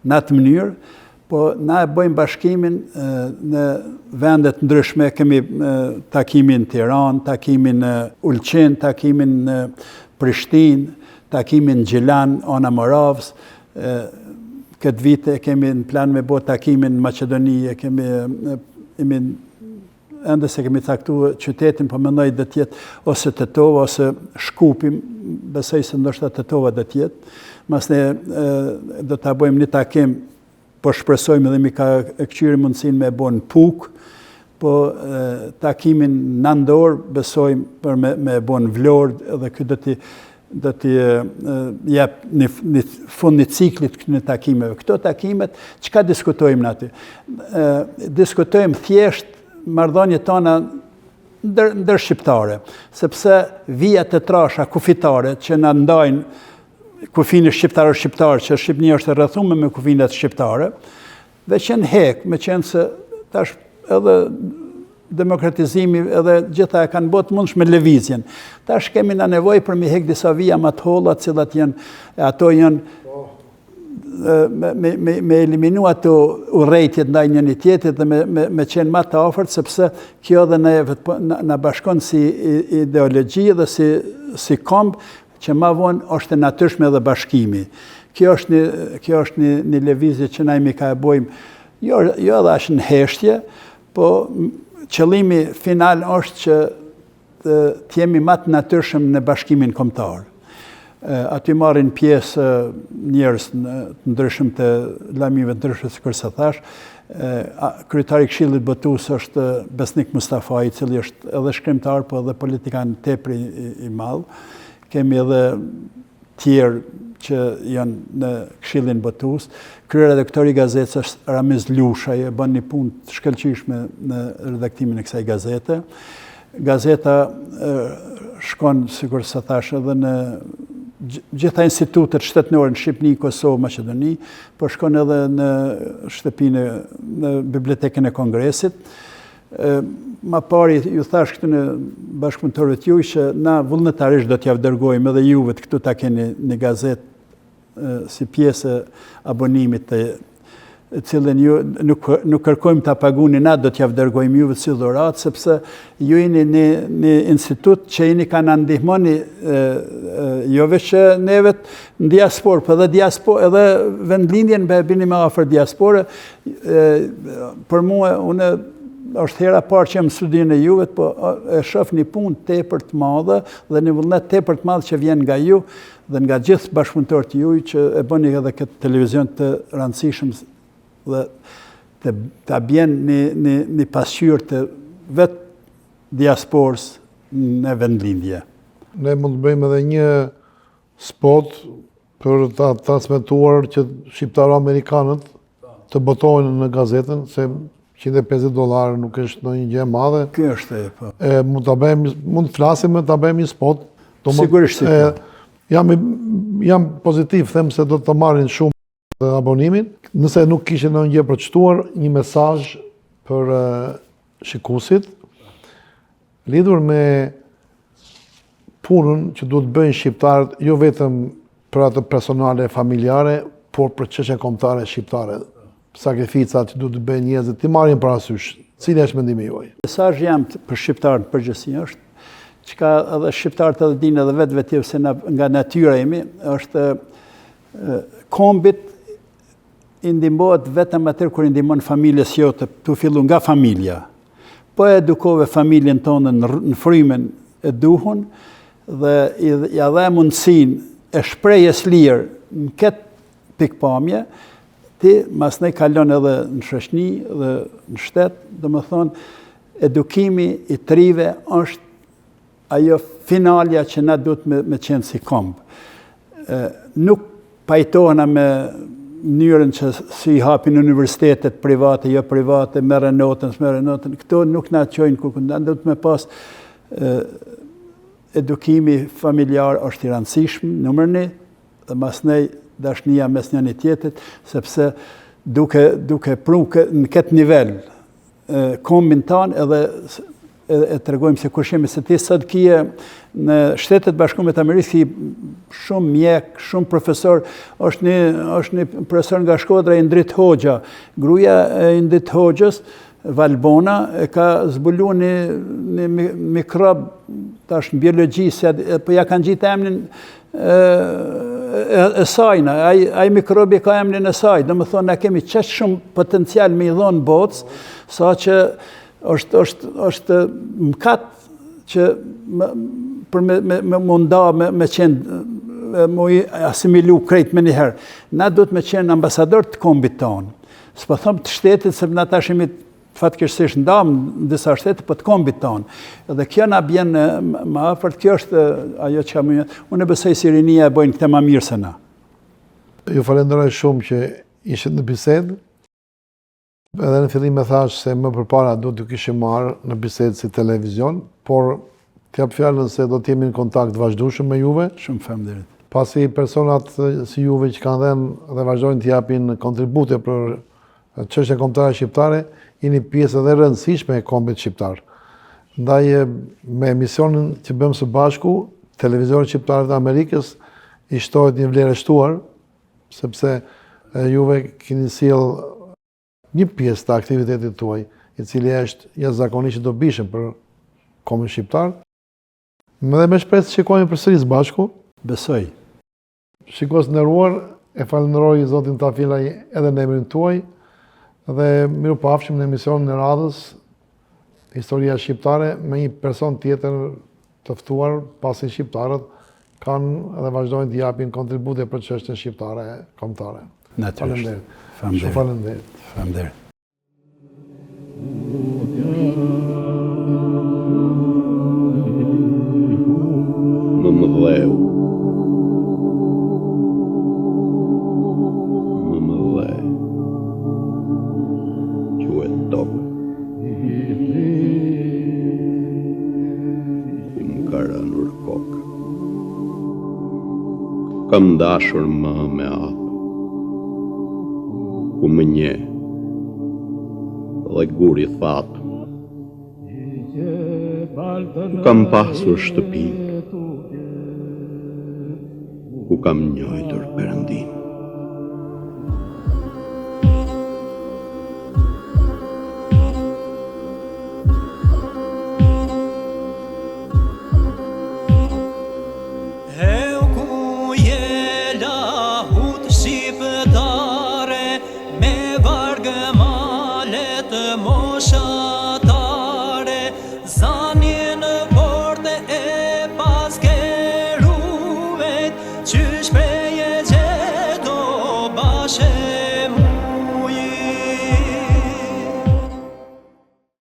[SPEAKER 3] në atë mënyrë, Po na e bëjmë bashkimin në vende të ndryshme, kemi takimin në Tiranë, takimin në Ulqin, takimin në Prishtinë, takimin në Gjilan, Ana Moravës, këtë vit e kemi në plan me bo takimin në Maqedoni, e kemi imi ende s'e kemi caktu qytetin, po mendoj do të jetë ose Tetova ose Shkupi, besoj se ndoshta Tetova do të jetë. Masnej do ta bëjmë një takim, po shpresojmë edhe jemi ka e këqyrim mundësinë me bo në Pukë, po takimin n'nandor besojmë për me, me bo në Vlorë dhe ky do t'i do t'i jep një, një fund një ciklit këtyre takimeve. Këto takimet, çka diskutojmë në aty? Diskutojmë thjesht marrëdhëniet tona ndër, ndër shqiptare, sepse vijat e trasha kufitare që na ndajnë kufini shqiptaro-shqiptar, që Shqipnia është e rrethume me kufinat shqiptare, Veç janë hek, meqenëse tash edhe demokratizimi edhe gjitha e kanë bo të mundshme lëvizjen. Tash kemi na nevojë për me hek disa vija ma të holla, të cilat janë, ato janë me, me, me, me eliminu ato urrejtjet ndaj njëni tjetrit dhe me, me, me qenë ma të afërt, sepse kjo edhe ne, na, na bashkon si ideologji dhe si, si komb, që ma vonë është e natyrshme edhe bashkimi. Kjo është një, kjo është një, një lëvizje që na jemi ka e bojmë, jo, jo edhe aq në heshtje, po qëllimi final është që të, të jemi ma të natyrshëm në bashkimin kombëtar. Aty marrin pjesë njerëz të ndryshëm të lamive të ndryshme, sikurse thash, Kryetari i Këshillit Botues është Besnik Mustafa, i cili është edhe shkrimtar, po edhe politikan tepër i madh. Kemi edhe tjerë që janë në Këshillin Botues. Kryeredaktori i gazetës është Ramiz Lushaj, e bën një punë të shkëlqyeshme në redaktimin e kësaj gazete. Gazeta shkon, sikurse thash, edhe në gjitha institutet shtetënore në Shqipni, Kosovë, Maqedoni, po shkon edhe në shtëpinë, në bibliotekën e Kongresit. Ma pari ju thash këtu në bashkëpunëtorëve të juj që na vullnetarisht do t'jav dërgojmë edhe juve të këtu ta keni një gazetë si pjesë e abonimit të cilën ju nuk, nuk kërkojmë ta paguni, na do t'jav dërgojmë juve si dhuratë, sepse ju jeni një, një institut që jeni ka na ndihmoni jo veç nevet në diasporë, po edhe diasporë, edhe vendlindjen po e bini më afër diasporë, për mua, unë është hera parë që jam në studion e juvet, po e shof një punë tepër të madhe dhe një vullnet tepër të madh që vjen nga ju, dhe nga gjithë bashkëpunëtorët juaj që e bëni edhe këtë televizion të rëndësishëm dhe të ta bjen një, një, një pasqyrë të vetë diasporës në vendlindje.
[SPEAKER 2] Ne mund të bëjmë edhe një spot për ta transmetuar që shqiptaro-amerikanët të botohen në gazetën, se 150 dollarë nuk është ndonjë gjë e madhe.
[SPEAKER 3] Kjo është e,
[SPEAKER 2] po. E, mund ta bëjmë, mund të flasim e ta bëjmë një spot.
[SPEAKER 3] Do Sigurisht si po.
[SPEAKER 2] Jam, jam pozitiv, them se do të marrin shumë abonimin. Nëse nuk kishe ndonjë gjë për të shtuar, një mesazh për shikuesit lidhur me punën që duhet të bëjnë shqiptarët jo vetëm për atë personale e familjare, por për çështjen kombëtare shqiptare. Sakrificat që duhet të bëjnë njerëzit, t'i marrin parasysh. Cili është mendimi
[SPEAKER 3] juaj? Mesazhi jem për shqiptarët në përgjithësi është çka edhe shqiptarët edhe dinë edhe vetvetiu se na, nga natyra jemi, është kombit i ndihmohet vetëm atëherë kur i ndihmon familjes jote, tu fillu nga familja. Po e edukove familjen tonë në, në frymën e duhun dhe ia dhe mundësinë e shprehjes lirë në këtë pikëpamje, Ti masnej kalon edhe në shoqni dhe në shtet, domethonë, edukimi i të rive është ajo finalja që na duhet me, me qenë si komb. E, nuk pajtohena me mënyrën që si i hapin universitetet private, jo private, merre notën, s'merre notën, këto nuk na çojnë kurkund, na duhet me pas e, edukimi familjar është i rëndësishëm, numër një, dhe masnej dashnia mes njëni tjetrit, sepse duke, duke pru në këtë nivel kombin tanë edhe e, e tregojmë se kush jemi, se ti sot kije në Shtetet e Bashkume të Amerikës ki shumë mjek, shumë profesor, është një, është një profesor nga Shkodra, Indrit Hoxha, gruja e Indrit Hoxhës, Valbona, e ka zbulu një, një mikrob, tash në biologji, se, po ja kanë gjitë emnin e, e, e sajna, ai, ai mikrobi ka emnin e saj, domethonë, na kemi qaq shumë potencial me i dhonë botës, sa që është, është, është mëkat që më, për me, me, me u nda, me, me qenë, me u asimilu krejt menjëherë. Na duhet me qenë ambasador të kombit tonë. S'po thom të shtetit, se na tash jemi fatkeqësisht ndamë në disa shtete, po të kombit tonë. Dhe kjo na bjen më afër, kjo është ajo që më unë besoj se rinia e bojnë këtë më mirë se na.
[SPEAKER 2] Ju falenderoj shumë që ishit në bisedë. Edhe në fillim e thashë se më përpara duhet t'ju kishim marrë në bisedë si televizion, por t'jap fjalën se do të jemi në kontakt vazhdueshëm me juve.
[SPEAKER 3] Shumë faleminderit.
[SPEAKER 2] Pasi personat si juve që kanë dhënë dhe vazhdojnë të japin kontribute për çështjen kombëtare shqiptare, jeni pjesë edhe e rëndësishme e kombit shqiptar. Ndaj me emisionin që bëmë së bashku, Televizionit Shqiptar të Amerikës i shtohet një vlerë e shtuar, sepse juve keni sjellë një pjesë të aktivitetit tuaj, i cili është jashtëzakonisht i dobishëm për kombin shqiptar. Dhe me shpresë të shikohemi përsëri së bashku.
[SPEAKER 3] Besoj.
[SPEAKER 2] Shikues të nderuar, e falënderoj zotin Tafilaj edhe në emrin tuaj dhe mirupafshim në emisionin e radhës Historia Shqiptare me një person tjetër të ftuar, pasi shqiptarët kanë dhe vazhdojnë të japin kontribute për çështjen shqiptare kombëtare.
[SPEAKER 3] Natyrisht.
[SPEAKER 2] Faleminderit. Shumë faleminderit.
[SPEAKER 3] Faleminderit.
[SPEAKER 1] Mëmëdheu. Mëmëdhe. Quhet tokë. Ku më ka rënur koka. Kam dashur mëmë e atë. Ku më njeh dhe guri i thatë. Ku kam pasur shtëpinë. Ku kam njojtur Perëndinë.